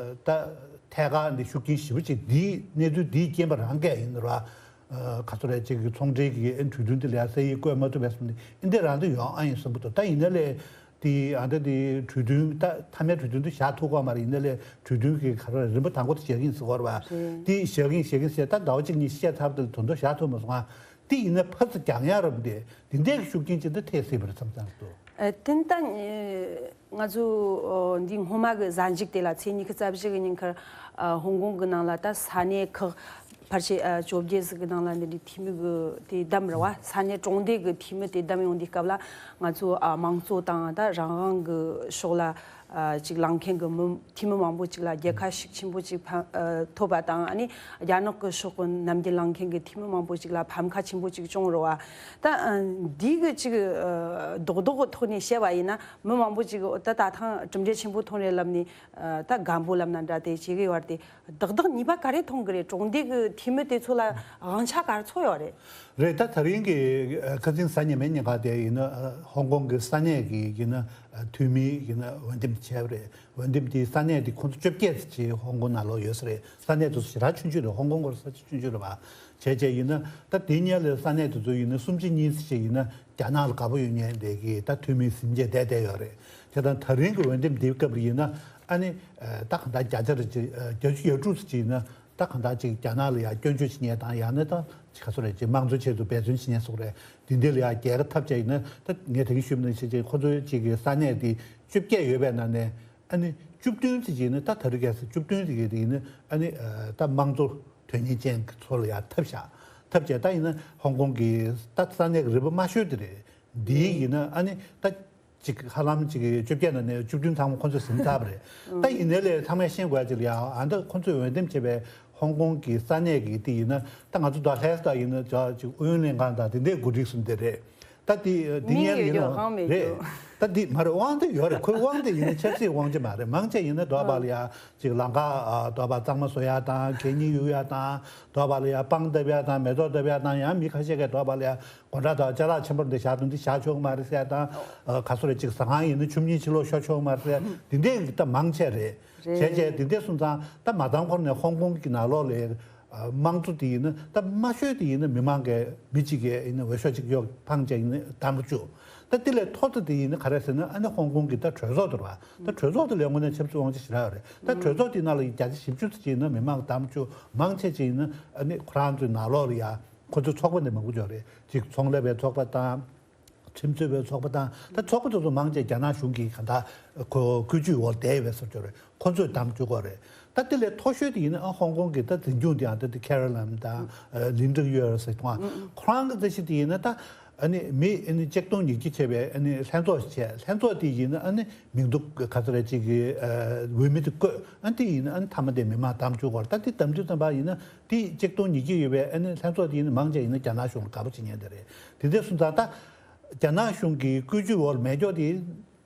ད་ཐད་ཀར་འདི་ཤུགས་རྐྱེན་ཞེ་པོ་ཅིག་འདིའི་གནས་ཚུལ་འདིའི་རྐྱེན་པ་རང་གིས་ཡིན་ར། ཨ་ག་ཚོད་རེད་ཅིག་གི་ཚོང་འབྲེལ་གྱི་གྲོས་མཐུན་དེ་ལ་ཡ་ས་ཡིག་བཀོད་མ་ཐུབ་པའི་བཟོ་འདི་འདི་རང་དུ་ཡོང་ཨ་ཡིན་བསམ་གྱི་འདུག་ད་ཡིན་ན་ལས་དེ་ཨ་ད་དེ་གྲོས་མཐུན་ད་མཐའ་མའི་གྲོས་མཐུན་དེ་བཞག་ཐུབ་ཀྱི་མ་རེད། ཡིན་ན་ལས་གྲོས་མཐུན་གྱི་ག་ཚོད་རེད་རིམ་པ་དང་པོ་དེ་བཞག་གི་ཡིན་ཟེར་གྱི་ཡོད་རེད་པ། དེ་བཞག་གི་ཡིན་བཞག་གི་ཡིན་ཟེར། ད་ཟླ་བ་གཅིག་གཉིས་བཤད་ཚར་བ་དེ་ལ་དོན་དུ་བཞག་ཐུབ་མ་སོང་ང་། དེ་ཡིན་ན་ཕར་ཚུར་རྒྱག་ཡ་རབས་དེ་འདི་འདྲའི་ཤུགས་རྐྱེན་ཅིག་འདི་ཐེབས་སྲིད་པ་རེད་བསམ་བསམ་འདུག་ཨ་དེ་ད་ཨེ་ང་ཚོ་ཨོ་འདི་སྔོན་མ་གི་གཟའ་མཇུག་དེ་ལ་ཚེས་ཉི་ཤུ་རྩ་བཞི་གི་ཉིན་ཁར་ཨ་ཧོང་ཀོང་གི་ནང་ལ་ད་ས་གནས་ཁག་ཕལ་ཆེར་ཨ་བཅོ་བརྒྱད་ཟིག་གི་ནང་ལ་འདི་འདྲའི་འཐུས་མི་གི་དེ་བདམས་རེད་པ། ས་གནས་གྲོང་སྡེ་གི་འཐུས་མི་དེ་བདམས་ཡོང་དུས་སྐབས་ལ་ང་ཚོ་ཨ་མང་གཙོ་དང་ད་རང་དབང་གི་ཕྱོགས་ལ་ཨ་ཅིག་ལངས་མཁན་གི་མི་འཐུས་མི་མང་པོ་ཅིག་ལ་རྒྱལ་ཁ་ཤུགས་ཆེན་པོ་ཅིག་ཕ་ཨ་ཐོབ་པ་དང་། ཨ་ནི་རྒྱ་ནག་གི་ཕྱོགས་གི་རྣམ་འགྱུར་ལངས་མཁན་གི་འཐུས་མི་མང་པོ་ཅིག་ལ་ཕམ་ཁ་ཆེན་པོ་ཅིག་བྱུང་རེད་པ། ད་ཨ་འདི་གི་ཅིག་ཨ་རྡོག་རྡོག་གི་ཐོག་ནས་བཤད་པ་ཡིན་ན། མི་མང་པོ་ཅིག་ད་ད་ཐེངས་གྲུབ་འབྲས་ཆེན་པོ་ཐོན་རེད་ལབ་ནས་ཨ་ད་སྒམ་པོ་ལབ་ན་འདྲ་དེ་བྱེད་གི་ཡོད་རེད་དེ། བདག་བདག་ཉེས་པ་ག་རེ་མཐོང་གི་རེད། གྲོང་སྡེ་གི་འཐུས་མི་དེ་ཚོ་ལ་དབང་ཆ་ག་རེ་ཚོར་ཡོད་རེད། རེད། ད་ད་རིང་གི་ཨ་ཁ་སང་གཟའ་ཉི་མའི་ཉིན་ཁ་དེ་ཡིན་ན་ཨ་ཧོང་ཀོང་གི་ས་གནས་ཀྱི་ཡིན་ན་ཨ་འཐུས་མི་ཡིན་ན་འོས་འདེམས་བྱས་པ་རེད། འོས་འདེམས་དེ་ས་གནས་དེ་ཁོང་ཚོ་བཅོ་བརྒྱད་ཙམ་ཅིག་ཧོང་ཀོང་ནང་ལོགས་ཡོད་ས་རེད། ས་གནས་དེ་ཚོ་ཞེ་དྲག་ཆུང་ཆུང་རེད། ཧོང་ཀོང་སྐོར་ས་ཆ་ཆུང་ཆུང་རེད་པ། བྱས་བྱས་ཡིན་ན་ད་དེ་སྔོན་ལ་ས་གནས་དེ་ཚོ་ཡིན་ན་སུམ་ཅུ་གཉིས་ཙམ་ཅིག་ཡིན་ན་རྒྱ་ནག་ལ་དགའ་པོ་ཡོད་མཁན་དེ་གི་ད་འཐུས་མི་ཟིན་བྱས་བསྡད་བསྡད་ཡོད་རེད། བྱས་ཙང་ད་རིང་གི་འོས་འདེམས་འདིའི་སྐབས་ལ་ཡིན་ན་ཨ་ནི་ད་གང་ལྟར་བརྒྱ་ཆ་རེ་ཅིག་བརྒྱད་ཅུ་ཡ་དྲུག་ཙམ་ཅིག་ཡིན་ན། ད་གང་ལྟར་ཅིག་རྒྱ་ནག་ལ་ཡང་སྐྱོན་བརྗོད་བྱེད་མཁན་དང་། ཡང་ན་ད་ཅིག་ག་ཚོད་རེད་ཅིག་དམངས་གཙོའི་ཆེད་དུ་འབད་བརྩོན་བྱེད་མཁན་སོགས་རེད། དེ་འདྲ་ལ་ཡང་རྒྱལ་ཁ་ཐོབ་བྱས་ཡིན་ན། ད་ངས་ད་གིན་ཞུས་པ་ནང་བཞིན་ཅིག་ཁོ་ཚོའི་ཅིག་གི་ས་གནས་དེ་བཅོ་བརྒྱད་ཡོད་པའི་ནང་ནས་ཨ་ནི་བཅུ་བདུན་ཙམ་ཅིག་ཡིན་ན། ད་ད་རེས་ཁ་སང་བཅུ་བདུན་ཙམ་ཅིག་དེ་ཡིན་ན་ཨ་ནི་ད་དམངས་གཙོ་དོན་གཉེར་ཅན་གྱི་ཚོ་ལ་ཡང་ཐོབ་བཞག་ཐོབ་བྱས། ད་ཡིན་ན་ཧོང་ཀོང་གི་ད་ས་གནས་ཀྱི་རིམ་པ་དམའ་ཤོས་དེ་རེད། འདི་ཡིན་ན་ཨ་ནི་ད་ཅིག་ཧ་ལམ་ཅིག་བཅོ་བརྒྱད་ནང་ནས་བཅུ་བདུན་ཚང་མ་ཁོ་ཚོས་ཟིན་ཚར་བ་རེད། ད་ཡིན་ནའི་ལས་ཚང་མས་ཤེས་དགོས་ཡ་ཅིག་ལ་ཡ། ཨ་ད་ཁོ་ཚོས་འོས་འདེམས་བྱས་པའི་ཧོང་ཀོང་གི་ས་གནས་ཀྱི་དེ་ཡིན་ན། ད་ང་ཚོ་ད་ལྷ་ས་ད་ཡིན་ན་ཅིག་ཨུ་ཡོན་ལྷན་ཁང་དང་དེ་འདྲའི་འགོ་ཁྲིད་གསུམ་དེ་རེད། ད་དེ་དེ་མིང་སྔོན་ཡོད་ཡིན་རྒྱུ་ནོ་དབང་མེད་རེད། རྒྱུ། ད་དེ་མ་རེད། དབང་དེ་ཡོད་རེད། ཁོའི་དབང་དེ་ཡིན་ན་ཆབ་སྲིད་དབང་ཆ་མ་རེད། མང་ཆེ་ཡིན་ན་འདོད་པ་ལ་ཡ་ཅིག་ལམ་ཁ་འདོད་པ་གཙང་མ་བཟོ་ཡ་དང་། གད་སྙིགས་གཡུག་ཡ་དང་། འདོད་པ་ལ་ཡ་སྤང་བཏབ་ཡ་དང་། མེ་ཏོག་བཏབ་ཡ་དང་། ཡང་མི་ཁ་ཤས་ཀྱིས་འདོད་པ་ལ་ཡ་དགོང་དག་དང་ཅ་ལག་ཆེན་པོ་འདི་བཞག་དང་། འདི་བཞག་ཆོག་གི་མ་རེད་ཟེར་ཡ་དང་། ཨ་ག་ཚོད་རེད་ཅིག་ཟ་ཁང་ཡིན་ན་ཆུ་གཉིས་ཕྱི་ལོགས་ཤོར་ཆོག་གི་མ་རེད་ཟེར་ཡ་འདི་འདྲའི་ད་མང་ཆེ་རེད། རེད། བྱས་བྱས་འདི་འདྲ་སོང་ཙང་ད་མ་འདང་ཁོ་ནས་ཧོང་ཀོང་གི་ནང་ལོགས་ལ་ཨ་དམངས་གཙོ་དེ་ཡིན་ན། ད་དམའ་ཤོས་དེ་ཡིན་ན་མི་མང་གིས་མི་གཅིག་གིས་ཡིན་ན་འོས་ཤོག་གཅིག་གཡོག་འཕངས་བྱས་ཡིན་ན་གདམ་ག་བཅུག་ད་དེ་ལས་མཐོ་ཙམ་དེ་ཡིན་ན་ག་རེ་ཟེར་ན་ཨ་ནི་ཧོང་ཀོང་གི་ད་གྲོས་ཚོགས་དེ་རེད་པ། ད་གྲོས་ཚོགས་དེ་ལས་དངོས་གནས་ཆབ་སྲིད་དབང་ཆ་ཞེ་དྲག་ཡོད་རེད། ད་གྲོས་ཚོགས་དེ་ནང་ལ་བརྒྱ་ཆ་བཞི་བཅུ་ཙམ་ཅིག་ཡིན་ན་མི་མང་གདམ་ག་བཅུག་མང་ཆེ་ཅིག་ཡིན་ན་ཨ་ནི་ཁོ་རང་ཚོའི་ནང་ལོགས་ལ་ཡ། ཁོ་ཚོའི་ཚོགས་པ་ནས་མང་པོ་ཅིག་ཡོད་རེད། ཅིག་ཚོང་ལས་པའི་ཚོགས་པ་དང་། ཁྲིམས་རྩོད་པའི་ཚོགས་པ་དང་། ད་ཚོགས་པ་དེ་ཚོ་མང་ཆེ་རྒྱ་ནག་གཞུང་གིས་གང་ལྟར་ཁོ་བཀོད་ཇུས་འོག་བསྡད་ཡོད་པའི་བཟོ་ཅིག་ཡོད་རེད། ཁོ་ཚོས་གདམ་བཅུག་གི་ཡོད་རེད། ད་དེ་ལས་མཐོ་ཤོས་དེ་ཡིན་ན་ཨ་ཧོང་ཀོང་གི་ད་འཛིན་སྐྱོང་དེ་ཡང་ད་དེ་ཁེ་རི་ལམ་དང་ལིན་ཀྲིག་ཡུའེ་ཟེར་དང་། ཁོ་རང་གི་རྩ་ཆེ་དེ་ཡིན་ན་ད་ཨ་ནི་མི་ཨ་ནི་ཆིག་སྟོང་ཉིས་བརྒྱ་བྱས་པའི་ཨ་ནི་ལྷན་ཚོགས་བྱས། ལྷན་ཚོགས་དེ་ཡིན་ན་ཨ་ནི་མིང་ཐོ་ག་ཚོད་རེ་ཅིག་གི་འོས་མི་དེ་བཀོད། ཨ་དེ་ཡིན་ན་ཨ་ནི་མཐའ་མ་དེ་མི་མང་གདམ་བཅུག་གི་ཡོད་རེད། ད་དེ་གདམ་དུས་ཙམ་པ་ཡིན་ན་དེ་ཆིག་སྟོང་ཉིས་བརྒྱ་ཡོད་པའི་ཨ་ནི་ལྷན་ཚོགས་དེ་ཡིན་ན་མང་ཆེ་ཡིན་ན་རྒྱ་ནག་གཞུང་ལ་དགའ་པོ་བྱེད་མཁན་དེ་རེད། དེ་འདྲ་སོང་ཙང་ད་རྒྱ་ནག་གཞུང་གི་བཀོད་ཇུས་འོག་ལ་མེད་ཀྱོག་དེ་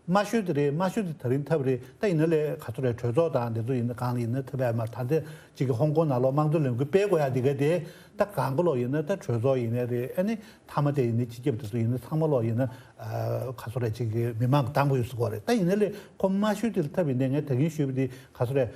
དམའ་ཤོས་དེ་རེད། དམའ་ཤོས་དེ་ད་རིང་ཐབས་རེད། ད་ཡིན་ན་ལས་ག་ཚོད་རེད། གྲོས་ཚོགས་དང་དེ་ཚོ་ཡིན་ན་གང་ལ་ཡིན་ན་ཐབས་ཡ་མ་ད་ལྟ་གཅིག་གི་ཧོང་ཀོང་ནང་ལོགས་དམངས་གཙོ་ལས་འགུལ་སྤེལ་དགོས་ཡ་དེ་ག་དེ་ད་གང་ག་ལོག་ཡིན་ན་ད་གྲོས་ཚོགས་ཡིན་ནའི་རེད། ཨ་ནི་མཐའ་མ་དེ་ཡིན་ནའི་སྤྱི་ཁྱབ་དེ་ཚོ་ཡིན་ན་ཚང་མ་ལོག་ཡིན་ན་ག་ཚོད་རེད། གཅིག་གི་མི་མང་གི་གདམ་ག་ཡོད་ཟེར་གོ་རེད། ད་ཡིན་ན་ལས་ཁོ་དམའ་ཤོས་དེ་ལ་ཐབས་ཡིན་ནའི་ངས་ད་གིན་ཞུས་པ་དེ་ག་ཚོད་རེད།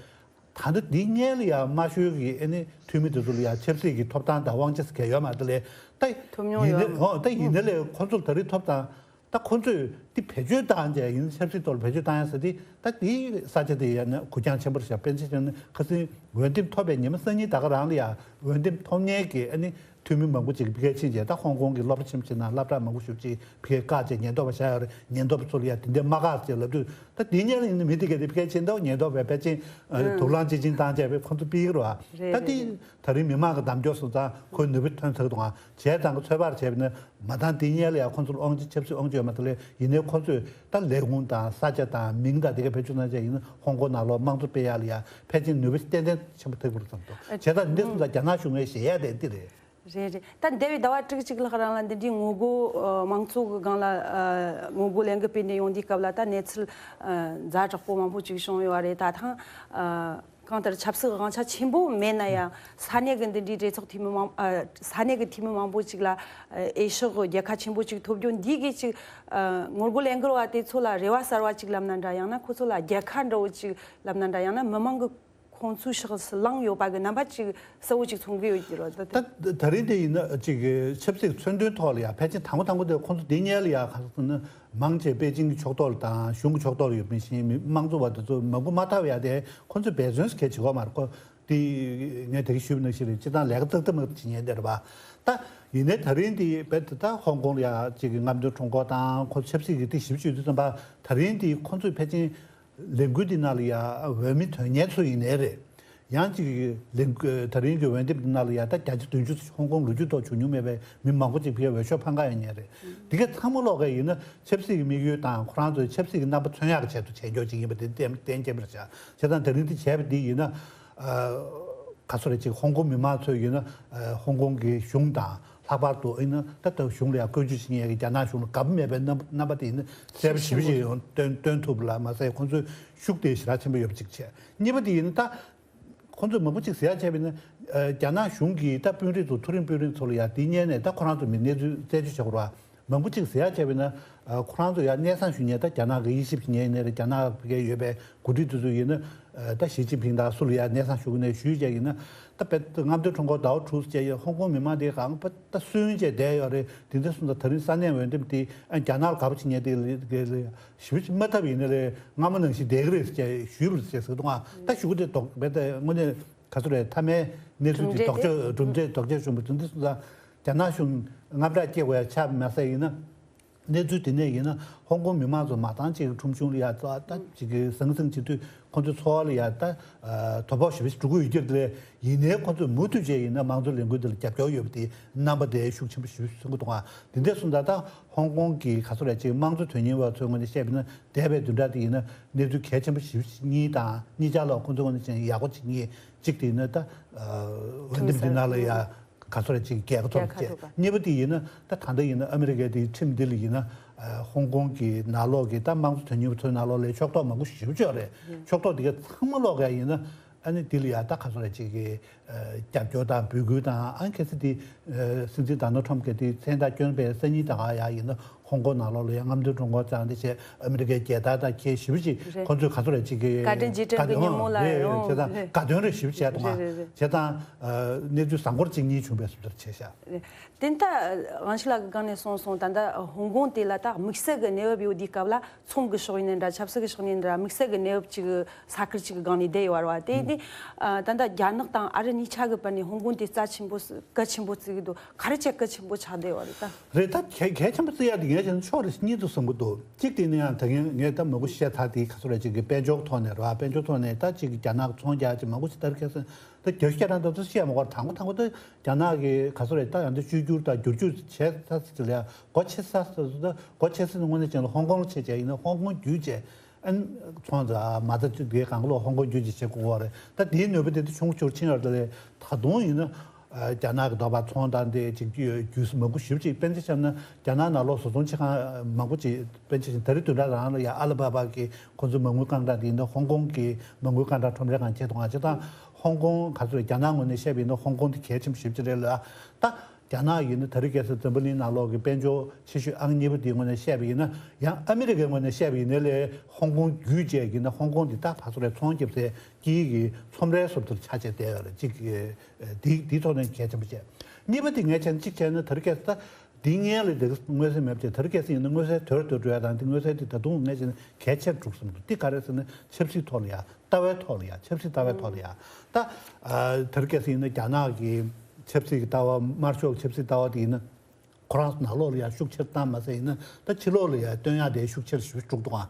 ད་ལྟ་འདི་སྔོན་ལ་ཡང་དམའ་ཤོས་ཀྱི་ཨ་ནི་འཐུས་མི་དེ་ཚོ་ལ་ཡང་ཆབ་སྲིད་ཀྱི་ཐོབ་ཐང་དང་དབང་ཆ་ཟེར་མཁན་ཡོད་མ་རེད་ལས། ད་ཐོབ་མྱོང་ཡིན་ཡོད་ནའི་མ་ཨོ་ད་ཡིན་ན་ལས་ཁོ་ཚོར་ད་རེས་ཐོབ་ཐང་ད་ཁོ་ཚོས་འདི་བེད་སྤྱོད་བཏང་བྱས་ཡིན་ཆབ་སྲིད་ཐོག་ལ་བེད་སྤྱོད་བཏང་ཡ་ཟེར་དེ་ད་དེའི་ས་ཆ་དེ་ཡང་ན་གུ་རྐྱང་ཆེན་པོ་རེད་ཤག་དཔེར་ན་ཆ་བཞག་ན་ཁ་སང་འོས་འདེམས་ཐོབ་པའི་ཉི་མ་སང་ཉིན་ད་ག་རང་ལ་ཡང་འོས་འདེམས་ཐོབ་མཁན་གྱི་ཨ་ནི་འཐུས་མི་མང་པོ་ཅིག་ཕ་གིར་ཕྱིན་བྱས་ད་ཧོང་ཀོང་གི་སློབ་གྲྭ་ཆེན་པོ་ཅིག་ནང་སློབ་གྲྭ་མང་པོ་ཞེ་པོ་ཅིག་ཕ་གིར་བཀག་བྱས་ཉེན་རྟོག་པ་བཞག་ཡོད་རེད། ཉེན་རྟོག་པ་ཚོ་ལ་ཡང་དེ་འདྲའི་མ་བཀག་ཟེར་ལབ་དུས་ད་དེའི་སྔོན་ལ་ཡིན་ན་མི་དེ་ག་དེ་ཕ་གིར་ཕྱིན་ད་ཉེན་རྟོག་པས་ཕལ་ཆེར་ཨ་ནི་དུག་རླངས་སྤྱི་ཆིངས་བཏང་བྱས་པས་ཁོ་ཚོ་ཕུད་ཀྱི་རེད་བ། རེད་ད་རེད་དེ་རེད། ད་རིང་མི་མང་གི་གདམ་སྐྱོར་སོང་ཙང་ཁོའི་ནུས་པ་ཐོན་ཚར་འདུག་ཨ། བྱས་ཙང་གི་ཚོད་དཔག་བྱས་པ་ཡིན་ན་མ་དང་དེ་སྔོན་ལ་ཡང་ཁོ་ཚོར་དབང་ཆ་ཆབ་སྲིད་དབང་ཆ་ཡོད་མ་རེད་ལས། ཡིན་ནའི་ཁོ་ཚོས་ད་ལས་ཁུངས་དང་ས་ཆ་དང་མིང་དང་དེ་ག་བེད་སྤྱོད་གནང་བྱས་ཡིན་ན་ཧོང་ཀོང་ནང་ལོགས་དམངས་གཙོ་སྤེལ་ཡག་ལ་ཡང་ཕལ་ཆེར་ནུས་པ་ཏན་ཏན་ཆེན་པོ་ཐེབས་ཀྱི་རེད་བསམ་འདུག་ཨ། བྱས་ཙང་འདི་སོང་ཙང་རྒྱ་ནག་གཞུང་ངོས་བཞེས་ཡག་དེ་འདི་རེད། རེད་རེད། ད་འདས་པའི་ཟླ་བ་དྲུག་ཅུ་ལྷག་རིང་ལ་འདི་འདྲའི་ངོ་རྒོལ་ཨ་དམངས་གཙོ་གི་སྒང་ལ་ཨ་ངོ་རྒོལ་ལས་འགུལ་སྤེལ་ནས་ཡོང་དུས་སྐབས་ལ་ད་གནས་ཚུལ་ཨ་ཛ་དྲག་པོ་མང་པོ་ཅིག་བྱུང་ཡོད་རེད། ད་ཐེངས་ཨ་གང་ལྟར་ཆབ་སྲིད་དབང་ཆ་ཆེན་པོ་མེད་ན་ཡང་ས་གནས་ཀྱི་འདི་འདྲའི་གྲོས་ཚོགས་འཐུས་མི་མང་ཨ་ས་གནས་ཀྱི་འཐུས་མི་མང་པོ་ཅིག་ལ་ཨ་འོས་ཤོག་གི་རྒྱལ་ཁ་ཆེན་པོ་ཅིག་ཐོབ་རྒྱུ་འདི་གིས་ཅིག་ཨ་ངོ་རྒོལ་ལས་འགུལ་བ་དེ་ཚོ་ལ་རེ་བ་གསར་བ་ཅིག་ལབ་ན་འདྲ། ཡང་ན་ཁོ་ཚོ་ལ་རྒྱལ་ཁ་འདྲ་བོ་ཅིག་ལབ་ན་འདྲ། ཡང་ན་མི་མང་གི་ཁོང་ཚོའི་ཕྱོགས་སུ་ལངས་ཡོད་པ་གི་རྣམ་པ་ཅིག་གསལ་བོ་ཅིག་མཚོན་གི་ཡོད་ཀྱི་རེད་ད། ད་ད་རིང་དེ་ཡིན་ན་ཅིག་ཆབ་སྲིད་མཚོན་དོན་ཐོག་ལ་ཡང་ཕལ་ཆེར་དང་པོ་དང་པོ་དེ་ཁོང་ཚོ་དེ་སྔོན་ལ་ཡང་ག་རེ་ཟེར་ན་མང་ཆེ་པེ་ཅིང་གི་ཕྱོགས་གཏོགས་ལ་དང་གཞུང་གི་ཕྱོགས་གཏོགས་ལ་ཡོད་པ་ཡིན་ཕྱིན་མི་དམངས་གཙོ་བ་དེ་ཚོ་མ་མགུ་མ་ཐག་ཡ་དེ་ཁོང་ཚོས་འབད་བརྩོན་གལ་ཆེ་གོ་མ་རེད་ཁོ། དེ་ངས་དེ་གི་ཞུས་པ་ནང་བཞིན་རེད། སྤྱིར་བཏང་ལས་ཀ་ཏག་ཏག་མ་བྱེད་མཁན་དེ་རེད་པ། ད་ཡིན་ནའི་ད་རིང་དེ་རྦད་དེ་ད་ཧོང་ཀོང་ལ་ཡ་ཅིག་གི་རྔམ་སྟོན་ཁྲོམ་སྐོར་དང་ཁོ་ཆབ་སྲིད་ཀྱི་དེ་ཞིབ་ཞུས་དུས་ཙམ་པ་ད་རིང་དེ་ཁོང་ཚོས་ཕལ་ཆེར། ལས་འགུལ་འདི་ནང་ལ་ཡ་འོས་མི་དོན་གཉེར་ཚོ་ཡིན་ནའི་རེད། ཡང་ཅིག་ལས་འགུལ་ད་རིང་གི་འོས་འདེམས་འདི་ནང་ལ་ཡ་ད་བརྒྱ་ཆ་བདུན་ཅུ་ཧོང་ཀོང་ལོ་རྒྱུས་ཐོག་བྱུང་མྱོང་མེད་པའི་མི་མང་པོ་ཅིག་ཕ་གིར་འོས་ཤོག་འཕང་ག་ཡོད་མཁན་རེད། འདི་ག་ཚང་མ་ལོག་ག་ཡིན་ན་ཆབ་སྲིད་ཀྱི་དམིགས་ཡུལ་དང་ཁོ་རང་ཚོའི་ཆབ་སྲིད་ཀྱི་རྣམ་པ་མཚོན་ཡག་གི་ཆེད་དུ་བྱས་འཇོག་ཅིག་ཡིན་པ་དེ་གཏན་གཏན་འཁེལ་བ་རེད་ཤག་བྱས་ཙང་ད་རིང་འདི་བྱས་པ་འདི་ཡིན་ན། ག་ཚོད་རེད་ཅིག་ཧོང་ཀོང་མི་མང་ཚོས་ཡིན་ན་ཧོང་ཀོང་གི་གཞུང་དང་། ལྷག་པར་དུ་ཨིན་ན་ད་ལྟ་གཞུང་ལ་ཡང་བཀོད་ཇུས་བྱེད་མཁན་གྱི་རྒྱ་ནག་གཞུང་ལ་དགའ་པོ་མེད་པའི་རྣམ་རྣམ་པ་དེ་ཨིན་ན་གསལ་པོ་ཞེ་པོ་ཞིག་ཡང་སྟོན་སྟོན་ཐུབ་ལ་མ་ཟད་ཁོང་ཚོའི་ཤུགས་དེ་ཞེ་དྲག་ཆེན་པོ་ཡོད་པ་ཅིག་བྱས། གཉིས་པ་དེ་ཨིན་ན་ད་ཁོང་ཚོས་མང་པོ་ཅིག་ཟེར་ཡ་བྱས་པ་ཡིན་ན་རྒྱ་ནག་གཞུང་གིས་ད་དཔོན་རིགས་ཚོ་མཐོ་རིམ་དཔོན་རིགས་ཚོ་ལ་ཡང་དེ་སྔོན་ནས་ད་ཁོ་རང་ཚོ་མི་གནས་ཚུལ་རྩད་གཅོད་བྱེད་དགོས་ར། མང་པོ་ཅིག་ཟེར་ཡག་བྱས་པ་ཡིན་ན། ཁོ་རང་ཚོ་ཡང་གནས་སྟངས་ཞུ་མཁན་ད་རྒྱ་ནག་གི་དབྱེ་ཞིབ་བྱེད་མཁན་ཡིན་ནའི་རེད། རྒྱ་ནག་གི་ཡོད་པའི་འགོ་ཁྲིད་དེ་ཚོ་ཡིན་ན། ད་ཞི་ཅིན་ཕིང་དང་སུ་ལ་ཡང་གནས་སྟངས་ཞུ་གི་ནས་ཞུས་བྱས་ཡིན་ན། ད་དཔེ་རྔམ་སྟོན་ཁྲོམ་སྐོར་ཟླ་བ་དྲུག་བྱས་ཡོད། ཧོང་ཀོང་མི་མང་དེ་གང་པ་ད་སུན་བྱས་བསྡད་ཡོད་རེད། དེ་འདྲ་སོང་ཙང་ད་རིང་ས་གནས་འོས་འདེམས་དེ་རྒྱ་ནག་ལ་དགའ་པོ་བྱེད་མཁན་དེ་ལ་ཞི་བ་མ་ཐོབ་ཡིན་ན་རེད། སྔ་མ་ནང་བཞིན་བསྡད་ཀྱི་རེད་ཅེས་ཞུས་པ་རེད་ཅེས་ཟེར་གི་འདུག་ཨ་ད་ཞུ་གི་དེ་དོགས་པས་ད་དངོས་གནས་ག་ཚོད་རེད། མཐའ་མའི་གནས་ཚུལ་དེ་གྲུབ་འབྲས་དོགས་གཅོད་གྲུབ་འབྲས་དོགས་གཅོད་བྱུང་བ་དེ་འདྲ་སོང་ཙང་། རྒྱ་ནག་གཞུང་དངངས་སྐྲག་སྐྱེ་དགོས་ཡ་ཆགས་མ་ཟད་ཡིན་ན། གནས་ཚུལ་དེ་ནས་ཡིན་ན་ཧོང་ཀོང་མི་མང་ཚོ་མ་བཏང་ཅིག་ཁྲོམ་གཞུང་ལ་ཡ་ད་ཅིག་གི་ཟང་ཟིང་བྱེད་དུས་ཁོང་ཚོའི་འཚོ་བ་ལ་ཡ་ད་དོ་ཕོག་ཞེ་པོ་ཞིག་འགྲོ་གི་ཡོད་ཀྱི་རེད། ཡིན་ནའི་ཁོང་ཚོས་མུ་མཐུད་བྱས་ཡིན་ན་དམངས་གཙོ་ལས་འགུལ་འདི་ལ་རྒྱབ་སྐྱོར་ཡོད་པ་དེ་རྣམ་པ་དེ་ཤུགས་ཆེན་པོ་ཞེ་པོ་ཞིག་མཚོན་གྱི་འདུག་ཨ། དེ་འདྲ་སོང་ཙང་ད་ཧོང་ཀོང་གི་ག་ཚོད་རེད་ཅིག་དམངས་གཙོ་དོན་གཉེར་བ་ཚོའི་ངོས་ནས་བཤད་པ་ཡིན་ན་འདས་པའི་བདུན་ཕྲག་དེ་ཡིན་ན་གནས་ཚུལ་གལ་ཆེན་པོ་ཞེ་པོ་ཞིག་གཉིས་དང་གཉིས་ཆར་ལ་ཁོང་ཚོའི་ངོས་ནས་ཡག་པོ་ཅིག་གཉིས་གཅིག་དེ་ཡིན་ན་ད་འོས་འདེམས་འདི་ནང་ལ་ཡ། ག་ཚོད་རེ་ཅིག་རྒྱལ་ཁ་ཐོབ་རྒྱལ་ཁ་ཅེས། ཐོབ་པ། གཉིས་པ་དེ་ཡིན་ན་ད་ད་ལྟ་ཡིན་ན་ཨ་མི་རི་ཀའི་དེའི་ཁྲིམས་འདི་ལ་ཡིན་ན་ཧོང་ཀོང་གི་ནང་ལོགས་ཀྱི་ད་དམངས་གཙོ་དོན་གཉེར་བ་ཚོའི་ནང་ལོགས་ལ་ཕྱོགས་གཏོགས་མང་པོ་ཞེ་པོ་ཅིག་ཡོད་རེད། ཕྱོགས་གཏོགས་དེ་ག་ཚང་མ་ལོག་ག་ཡིན་ན་ཨ་ནི་འདི་ལ་ཡ་ད་ག་ཚོད་རེ་ཅིག་གི་རྒྱབ་སྐྱོར་དང་འབོད་སྐུལ་དང་ཨ་གལ་སྲིད་དེ་སྲིད་འཛིན་ཌོ་ནལ་ཁྲམ་གྱིས་དེ་མཚན་རྟགས་བསྐྱོན་པའི་སང་ཉིན་ད་ག་ཡ་ཡིན་ན། ཧོང་ཀོང་ནང་ལོགས་ལ་ཡང་རྔམ་སྟོན་ཁྲོམ་སྐོར་བཅངས་ཏེ་བྱས་ཨ་མི་རི་ཀའི་རྒྱལ་དར་དང་ཁྱེད་ཞེ་པོ་ཅིག་རེད། ཁོང་ཚོས་ག་ཚོད་རེ་ཅིག་གི་བཀའ་དྲིན་རྗེས་དྲན་གྱི་ཉིན་མོ་ལ་རེད། ཡོང་བྱས་ཙང་རེད། དགའ་སྟོན་རེ་ཞེ་པོ་བྱས་འདུག་རེད་རེད་རེད། བྱས་ཙང་གནས་ཚུལ་བཟང་པོར་གཅིག་གཉིས་བྱུང་བའི་བཟོ་འདྲ་བྱས་ཤག་རེད། དེ་ལྟ་དབང་ཕྱུག་ལགས་ཀྱི་སྒང་ནས་གསུངས་སོང་། ད་ལྟ་ཧོང་ཀོང་དེ་ལ་ད་དམིགས་བསལ་གྱི་གནས་བབ་ཡོད་དུས་སྐབས་ལ་ཚོང་གི་ཕྱོགས་ཡིན་ནའི་འདྲ་ཆབ་སྲིད་ཀྱི་ཕྱོགས་ཡིན་ནའི་འདྲ་དམིགས་བསལ་གྱི་གནས་བབ་ཅིག་ས་ཁུལ་ཅིག་གི་སྒང་ནས་བསྡད་ཡོད་རེད་བ། དེ་ནི་ད་ལྟ་རྒྱ་ནག་དང་ཨ་རི་གཉིས་ཆ་གི་བར་ནས་ཧོང་ཀོང་དེ་རྩ་ཆེན་པོ་གལ་ཆེན་པོ་བརྩི་གི་འདུག་ག་རེ་བྱས་གལ་ཆེན་པོ་ཆགས་བསྡད་ཡོད་རེད་ད། རེད། ད་གལ་གལ་ཆེན་པོ་བརྩི་ཡ་དེ་ངས་བྱས་ན་ཕྱོགས་རེ་གཉིས་འདུག་བསམ་གི་འདུག་གཅིག་དེ་ནི་ཡང་ད་གིན་ངས་ད་མང་པོ་བཤད་ཚར་དེ་ག་ཚོད་རེད་ཅིག་གི་དཔལ་འབྱོར་ཐོག་ནས་རེད་བ། དཔལ་འབྱོར་ཐོག་ནས་ད་ཅིག་གི་རྒྱ་ནག་གི་ཚོང་རྒྱག་ཅིག་མང་པོ་ཞིག་ལྟར་ཁ་སང་ད་རྒྱ་ཤུ་ཁྱེད་རང་ད་ཚོ་བཤད་མ་དགོས། དང་པོ་དང་པོ་ད་རྒྱ་ནག་གི་ག་ཚོད་རེད་ད་ཡང་ད་བཅོས་བསྒྱུར་དང་བསྒྱུར་བཅོས་བྱས་ཚར་ཚེ་ལ་ཡང་སྒོ་ཕྱེ་ས་ད་སྒོ་ཕྱེ་ས་ནི་དངོས་གནས་བྱས་ན་ཧོང་ཀོང་ལ་ཕྱེ་བྱས་ཡིན་ན་ཧོང་ཀོང་བརྒྱུད་བྱས་ཨ་ནི་ཚོང་ར་མ་རྩ་བཅུ་དགེ་གང་ག་ལོག་ཧོང་ཀོང་བརྒྱུད་བྱས་བྱེད་དགོས་པ་རེད། ད་དེའི་ནུས་པ་དེ་ད་ཆུང་ཆུང་ཕྱིན་ཡོད་རེད། ད་ལས་ད་དུང་ཡིན་ན། རྒྱ་ནག་གི་དོགས་པ་ཚོང་དང་དེ་ཅིག་རྒྱུས་མང་པོ་ཞེ་པོ་ཅིག་དཔེར་ན་ཆ་བཞག་ན་རྒྱ་ནག་ནང་ལོགས་བཟོ་ཚོང་བྱེད་ཁང་མང་པོ་ཅིག་དཔེར་ན་ཆ་བཞག་ན་ད་རེས་བདུན་ཕྲག་རང་ལ་ཡ་ཨ་ལི་བྷ་བྷ་གི་ཁོང་ཚོའི་མ་དངུལ་རྐང་གྲངས་དེ་ཡིན་ན་ཧོང་ཀོང་གི་མ་དངུལ་རྐང་གྲངས་ཁྲོམ་རའི་སྒང་ཁྱེར་འདུག་ག་བྱས་ཙང་ཧོང་ཀོང་ག་ཚོད་རེད། རྒྱ་ནག་ངོས་ནས་བཤད་པ་ཡིན་ན་ཧོང་ཀོང་དེ་གལ་ཆེན་པོ་ཞེ་པོ་ཅིག་རེད་ལ། ད་རྒྱ་ནག་ཡིན་ན་ད་རེས་ཁ་སང་འཛམ་བུ་གླིང་ནང་ལོགས་ཀྱི་དཔལ་འབྱོར་ཆེ་ཤོས་ཨང་གཉིས་པ་དེའི་ངོས་ནས་བཤད་པ་ཡིན་ན། ཡང་ཨ་མི་རི་ཀའི་ངོས་ནས་བཤད་པ་ཡིན་ན་ལས་ཧོང་ཀོང་བརྒྱུད་བྱས་ཡིན་ན་ཧོང་ཀོང་དེ་ད་ཕར་ཚུར་ལ་ཚོང་རྒྱབ་སའི་དཀྱིལ་གྱི་ཁྲོམ་རའི་བཟོ་འདྲ་ཆགས་བྱས་བསྡད་ཡོད་རེད། གཅིག་གི་དེ་དེའི་ཐོག་ནས་གལ་ཆེན་པོ་བྱས། གཉིས་པ་དེ་ངས་བྱས་ན་གཅིག་བྱས་ན་ད་རེས་ཁ་སང་ད་འདི་སྔོན་ལ་དེ་མངོན་གསལ་མེད་པ་བྱས། ད་རེས་ཁ་སང་ཡིན་ན་མངོན་གསལ་དོད་དོད་འགྲོ་ཡ་དང་། དེ་མངོན་གསལ་དེ་ད་དུང་ངས་བྱས་ན་གལ་ཆེར་གྲུབ་བསམ་འདུག་དེ་ག་རེ་ཟེར་ན་ཆབ་སྲིད་ཐོག་ལ་ཡ། ལྟ་བའི་ཐོག་ལ་ཡ། ཆབ་སྲིད་ལྟ་བའི་ཐོག་ལ་ཡ། ད་ཨ་ད་རེས་ཁ་སང་ཡིན་ན་རྒྱ་ནག་གི་ཆབ་སྲིད་ཀྱི་ལྟ་བ། དམར་ཤོག་ཆབ་སྲིད་ལྟ་བ་དེ་ཡིན་ན་ཁོ་རང་ནང་ལོགས་ལ་ཡ་ཤུགས་ཆེར་བཏང་མ་ཟད་ཡིན་ན་ད་ཕྱི་ལོགས་ལ་ཡ་སྟོན་ཡ་དེ་ཤུགས་ཆེར་ཞིག་འགྲོ་འདུག་ག་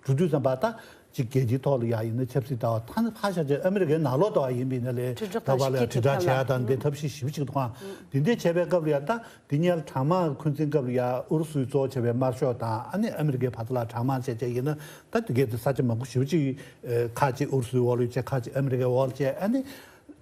འགྲོ་དུས་ཙམ་པ་ད་ཅིག་རྒྱལ་སྤྱིའི་ཐོག་ལ་ཡ་ཡིན་ན་ཆབ་སྲིད་ལྟ་བ། ད་ནི་ཕར་བཞག་བྱས་ཨ་མི་རི་ཀའི་ནང་ལོགས་ལྟ་བ་ཡིན་པ་ཡིན་ན་ལས་དྲིལ་བསྒྲགས་ད་བར་ལ་ཡ་དྲིལ་བསྒྲགས་བྱེད་ཡ་དང་དེ་ཐབས་ཤེས་ཞིབ་ཅིག་འདུག་ག་དེ་འདྲས་བྱས་པའི་སྐབས་ལ་ཡ་ད། དེ་སྔོན་གྲང་དམག་འཁོན་འཛིན་སྐབས་ལ་ཡ་ཨུ་རུ་སུའི་གཙོ་བོ་བྱས་པའི་དམར་ཤོག་དང་ཨ་ནི་ཨ་མི་རི་ཀའི་བར་དུ་ལ་གྲང་དམག་བྱས་བྱས་ཡིན་ན་ད་དེ་གའི་དེ་ས་ཆ་མང་པོ་ཞེ་པོ་ཅིག་ཁ་ཅིག་ཨུ་རུ་སུའི་འོག་ལ་བྱས། ཁ་ཅིག་ཨ་མི་རི་ཀའི་འོག་ལ་བྱས། ཨ་ནི་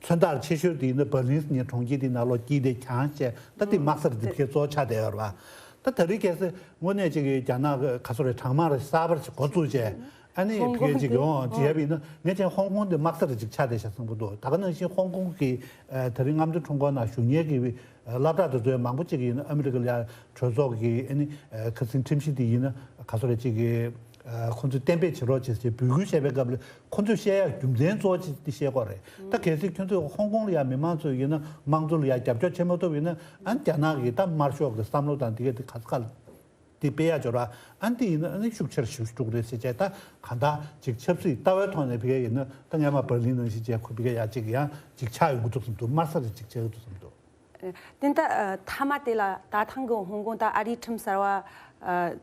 མཚོན་རྟགས་ཆེ་ཤོས་དེ་ཡིན་ན་འབར་ལིན་ཟེར་མཁན་གྲོང་ཁྱེར་དེ་ནང་ལོགས་དཀྱིལ་དེ་གྱང་བྱས། ད་དེ་དམག་སར་དེ་གའི་གཙོ་བོ་ཆགས་བསྡད་ཡོད་རེད་པ། ད་ད་རེས་ཁ་སང་དངོས་གནས་ཅིག་གི་རྒྱ་ནག་གི་ག་ཚོད་རེད། གྲང་དམག་རེ་གསར་པ་ཞིག་འགོ་བཙུགས་བྱས། ཨ་ནི་ཧོང་ཕ་གིར་ཀོང་ཅིག་དེ་ཡོང་ཅིག་ཨོ་ཡོད་པ་ཡིན་ན་ངས་བྱས་ན་ཧོང་ཀོང་དེ་དམག་སར་ཅིག་ཆགས་བསྡད་ཤག་བསམ་གྱི་འདུག་ད་ག་ནང་བཞིན་ཧོང་ཀོང་གི་ཨ་ད་རེས་རྔམ་སྟོན་ཁྲོམ་སྐོར་ནང་བཞུགས་མཁན་གྱི་ཨ་སློབ་གྲྭ་དེ་ཚོའི་མང་པོ་ཅིག་ཡིན་ན་ཨ་མི་རི་ཀ་ལ་ཡ་གྲོས་ཚོགས་ཀྱི་ཨ་ནི་ཨ་ཁ་སང་ཁྲིམས་གཞི་དེ་ཡིན་ན་ག་ཚོད་རེད་ཅིག་གི་ཨ་ཁོང་ཚོས་གཏན་འབེབས་བྱེད་རོགས་བྱེད་ཟེར་འབོད་སྐུལ་བྱས་པའི་སྐབས་ལ་ཁོང་ཚོས་བཤད་ཡ་རྒྱུ་མཚན་གཙོ་བོ་ཅིག་དེ་བཤད་དགོས་རེད། ད་གལ་སྲིད་ཁྱོད་ཚོས་ཧོང་ཀོང་ལ་ཡ་མི་མང་ཚོས་ཡིན་ན་དམངས་གཙོ་ལ་ཡ་རྒྱབ་སྐྱོར་བྱེད་མ་ཐུབ་ཡིན་ན། ཨ་ནི་རྒྱ་ནག་གི་ད་དམར་ཤོག་གི་བསམ་བློ་དང་དེ་ག་དེ་ག་ཚོད་ག་ལ། དེ་སྤེལ་ཡ་འབྱོར་བ། ཨ་ནི་དེ་ཡིན་ན་ཨ་ནི་ཤུགས་ཆེར་ཞིག་འགྲོ་གི་རེད་ཟེར་བྱས། ད་གང་ལྟར་ཅིག་ཆབ་སྲིད་ལྟ་བའི་ཐོག་ནས་ཕ་གི་ཡིན་ན་ད་སྔོན་མ་འབར་ལིན་ནང་བཞིན་བྱས་ཁོ་ཕ་གི་ཡ་ཅིག་ཡང་ཅིག་ཆགས་ཡོང་གི་འདུག་བསམ་འདུག་དམར་ས་རེ་ཅིག་ཆགས་ཡོང་གི་འདུག་བསམ་འདུག་དེ་ད་ཨ་མཐའ་མ་དེ་ལ་ད་ཐེངས་ཀྱི་ཧོང་ཀོང་ད་ཨ་རིའི་ཁྲིམས་གསར་བ་ཨ་ཨ་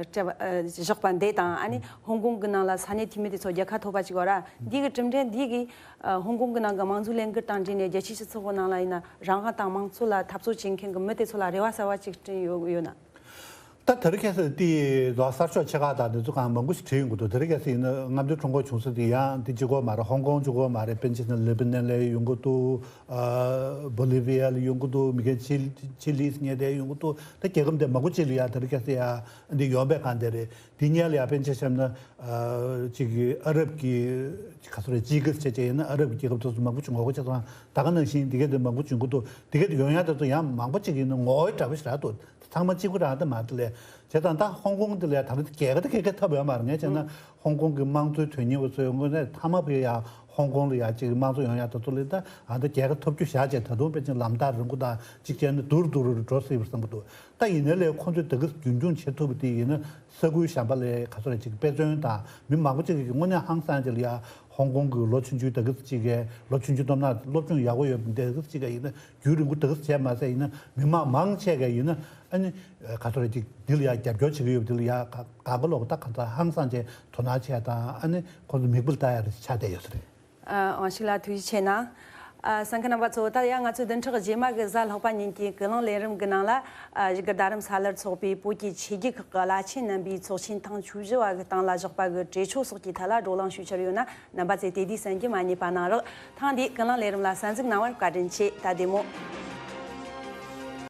སྤྲད་པ་ཨ་བཞག་པ་འདི་དང་། ཨ་ནི་ཧོང་ཀོང་གི་ནང་ལ་ས་གནས་འཐུས་མི་དེ་ཚོ་རྒྱལ་ཁ་ཐོབ་པ་ཅིག་ཡོད་ར། འདི་གི་གྲུབ་འབྲས་འདི་གིས་ཨ་ཧོང་ཀོང་གི་ནང་གི་དམངས་གཙོའི་ལས་འགུལ་དང་འབྲེལ་ནས་རྒྱལ་སྤྱིའི་སྤྱི་ཚོགས་ཀྱི་ནང་ལ་ཡིན་ན་རང་དབང་དང་དམངས་གཙོ་ལ་འཐབ་རྩོད་བྱེད་མཁན་གྱི་མི་དེ་ཚོ་ལ་རེ་བ་གསར་བ་ཅིག་བསྐྲུན་ཡོད་ཡོད་ན། ད་དེ་རིང་ཁ་སང་དེ་ལ་གསར་ཤོག་ཆེ་ཁག་དང་དེ་ཚོ་གང་མང་པོ་ཞིག་བྲིས་ཡོང་གི་འདུག་དེ་རིང་ཁ་སང་ཡིན་ན་རྔམ་སྟོན་ཁྲོམ་སྐོར་བྱུང་ས་དེ་ཡང་དེ་གཅིག་པོ་མ་རེད། ཧོང་ཀོང་གཅིག་པོ་མ་རེད། དཔེར་ན་ཆ་བཞག་ན་ལེ་བྷ་ནན་ལ་ཡོང་གི་འདུག་ཨ་བོ་ལི་བི་ཡ་ལ་ཡོང་གི་འདུག་མི་རྒན་ཆི་ཆི་ལི་ཟེར་མཁན་དེ་ཡོང་གི་འདུག་ད་རྒྱལ་ཁབ་དེ་མང་པོ་ཅིག་ལ་ཡ་དེ་རིང་ཁ་སང་ཡ་འདི་ཡོང་བའི་སྒང་དེ་རེད། དེ་སྔོན་ལ་ཡ་དཔེར་ན་ཆ་བཞག་ན་ཨ་ཅིག་ཨ་རབ་ཀྱི་ག་ཚོད་རེད། ཅི་གི་བྱས་བྱས་ཡིན་ན་ཨ་རབ་ཀྱི་རྒྱལ་ཁབ་དེ་ཚོ་མང་པོ་ཅིག་ངོ་རྒོལ་བྱས་སོང་། ད་ག་ནང་བཞིན་དེ་ག་དེ་མང་པོ་བྱུང་གི་འདུག་དེ་ག་དེ་ཡོང་ཡ་དེ་ཚོ་ཡང་མང་པོ་ཅིག་ཡིན་ན་ངོ་བོའི་འདྲ་པོ་ཞིག་རག་འདུག་ཚང་མ་གཅིག་པ་རང་ད་མ་རེད་ལ། བྱས་ཙང་ད་ཧོང་ཀོང་དེ་ལ་ད་རེས་རྒྱལ་ཁ་ད་རྒྱལ་ཁ་ཐོབ་ཡོད་མ་རེད། ངས་བྱས་ན་ཧོང་ཀོང་གི་དམངས་གཙོའི་དོན་གཉེར་བ་ཚོས་དངོས་གནས་མཐའ་མ་བར་ཡ་ཧོང་ཀོང་ལ་ཡ་ཅིག་དམངས་གཙོ་ཡོང་ཡ་དེ་ཚོ་ལ་ད་ཨ་ད་རྒྱལ་ཁ་ཐོབ་རྒྱུ་བཞག་བྱས། ད་དུང་དཔེར་ན་ལམ་ཐག་རིང་པོ་དང་གཅིག་བྱས་ན་སྡུག་རུ་སྡུག་རུ་འགྲོ་སྲིད་པར་བསམ་གྱི་འདུག་ད་ཡིན་ན་ལས་ཁོང་ཚོས་དེ་ག་རྒྱུན་འཁྱོངས་བྱེད་ཐུབ་པ་དེ་ཡིན་ན། ས་ཁུལ་གཞན་པ་ལ་ག་ཚོད་རེད་ཅིག་དཔེ་མཚོན་དང་མི་མང་པོ་ཅིག་གིས་དངོས་གནས་ཧང་སངས་བྱས་ལ་ཡ་ཧོང་ཀོང་གི་ལོ་ཆུང་ཆུང་དེ་ག་ཅིག་གིས་ལོ་ཆུང་ཆུང་སྟོབས་ན་སློབ་སྦྱོང་ཡག་པོ་ཡོད་པ་དེ་ག་ཅིག་གིས་ཡིན་ན་རྒྱུན་རིང་པོ་དེ་ག་བྱས་མ་ཟད་ཡིན་ན་མི་མང་མང་ཆེ་གིས་ཡིན་ན་ཨ་ནི་ག་ཚོད་རེད་ཅིག་འདི་ལ་ཡ་རྒྱབ་སྐྱོར་བྱེད་ཀྱི་ཡོད་པ་དེ་ལ་ཡ་ག་ག་ག་ལོག་ད་ག་ཚོད་ཧང་སངས་བྱས་དོ་སྣང་བྱས་དང་ཨ་ནི་ཁོང་ཚོ་མིག་དཔེ་ལྟ་ཡ་རེ་ཆགས་བསྡད་ཡོད་ས་རེད། ཨ་དབང་ཕྱུག་ལགས་ཐུགས་རྗེ་ཆེ་གནང་། ཨ་གསན་མཁན་རྣམ་པ་ཚོ། ད་ཡང་ང་ཚོའི་བདུན་ཕྲག་རྗེས་མ་གི་གཟའ་ལྷག་པ་ཉིན་གྱི་ཀུན་གླེང་ལས་རིམ་གྱི་ནང་ལ་ཨ་བཞུགས་སྒར་རྡ་རམ་ས་ལར་འཚོགས་པའི་བོད་ཀྱི་ཆོས་བརྒྱུད་ཁག་གི་བླ་ཆེན་རྣམ་པའི་ཚོགས་ཆེན་ཐེངས་བཅུ་བཞི་བ་གི་སྟེང་ལ་བཞག་པ་གི་གྲོས་ཆོད་སོགས་ཀྱི་ཐད་ལ་བགྲོ་གླེང་ཞུ་འཆར་ཡོད་ན་རྣམ་པ་ཚོས་དེ་དུས་གསན་རྒྱུ་མ་བསྙེལ་བ་གནང་རོགས། ཐེངས་འདིའི་ཀུན་གླེང་ལས་རིམ་ལ་གསན་གཟིགས་གནང་བར་བཀའ་དྲིན་ཆེ། ད་བདེ་མོ།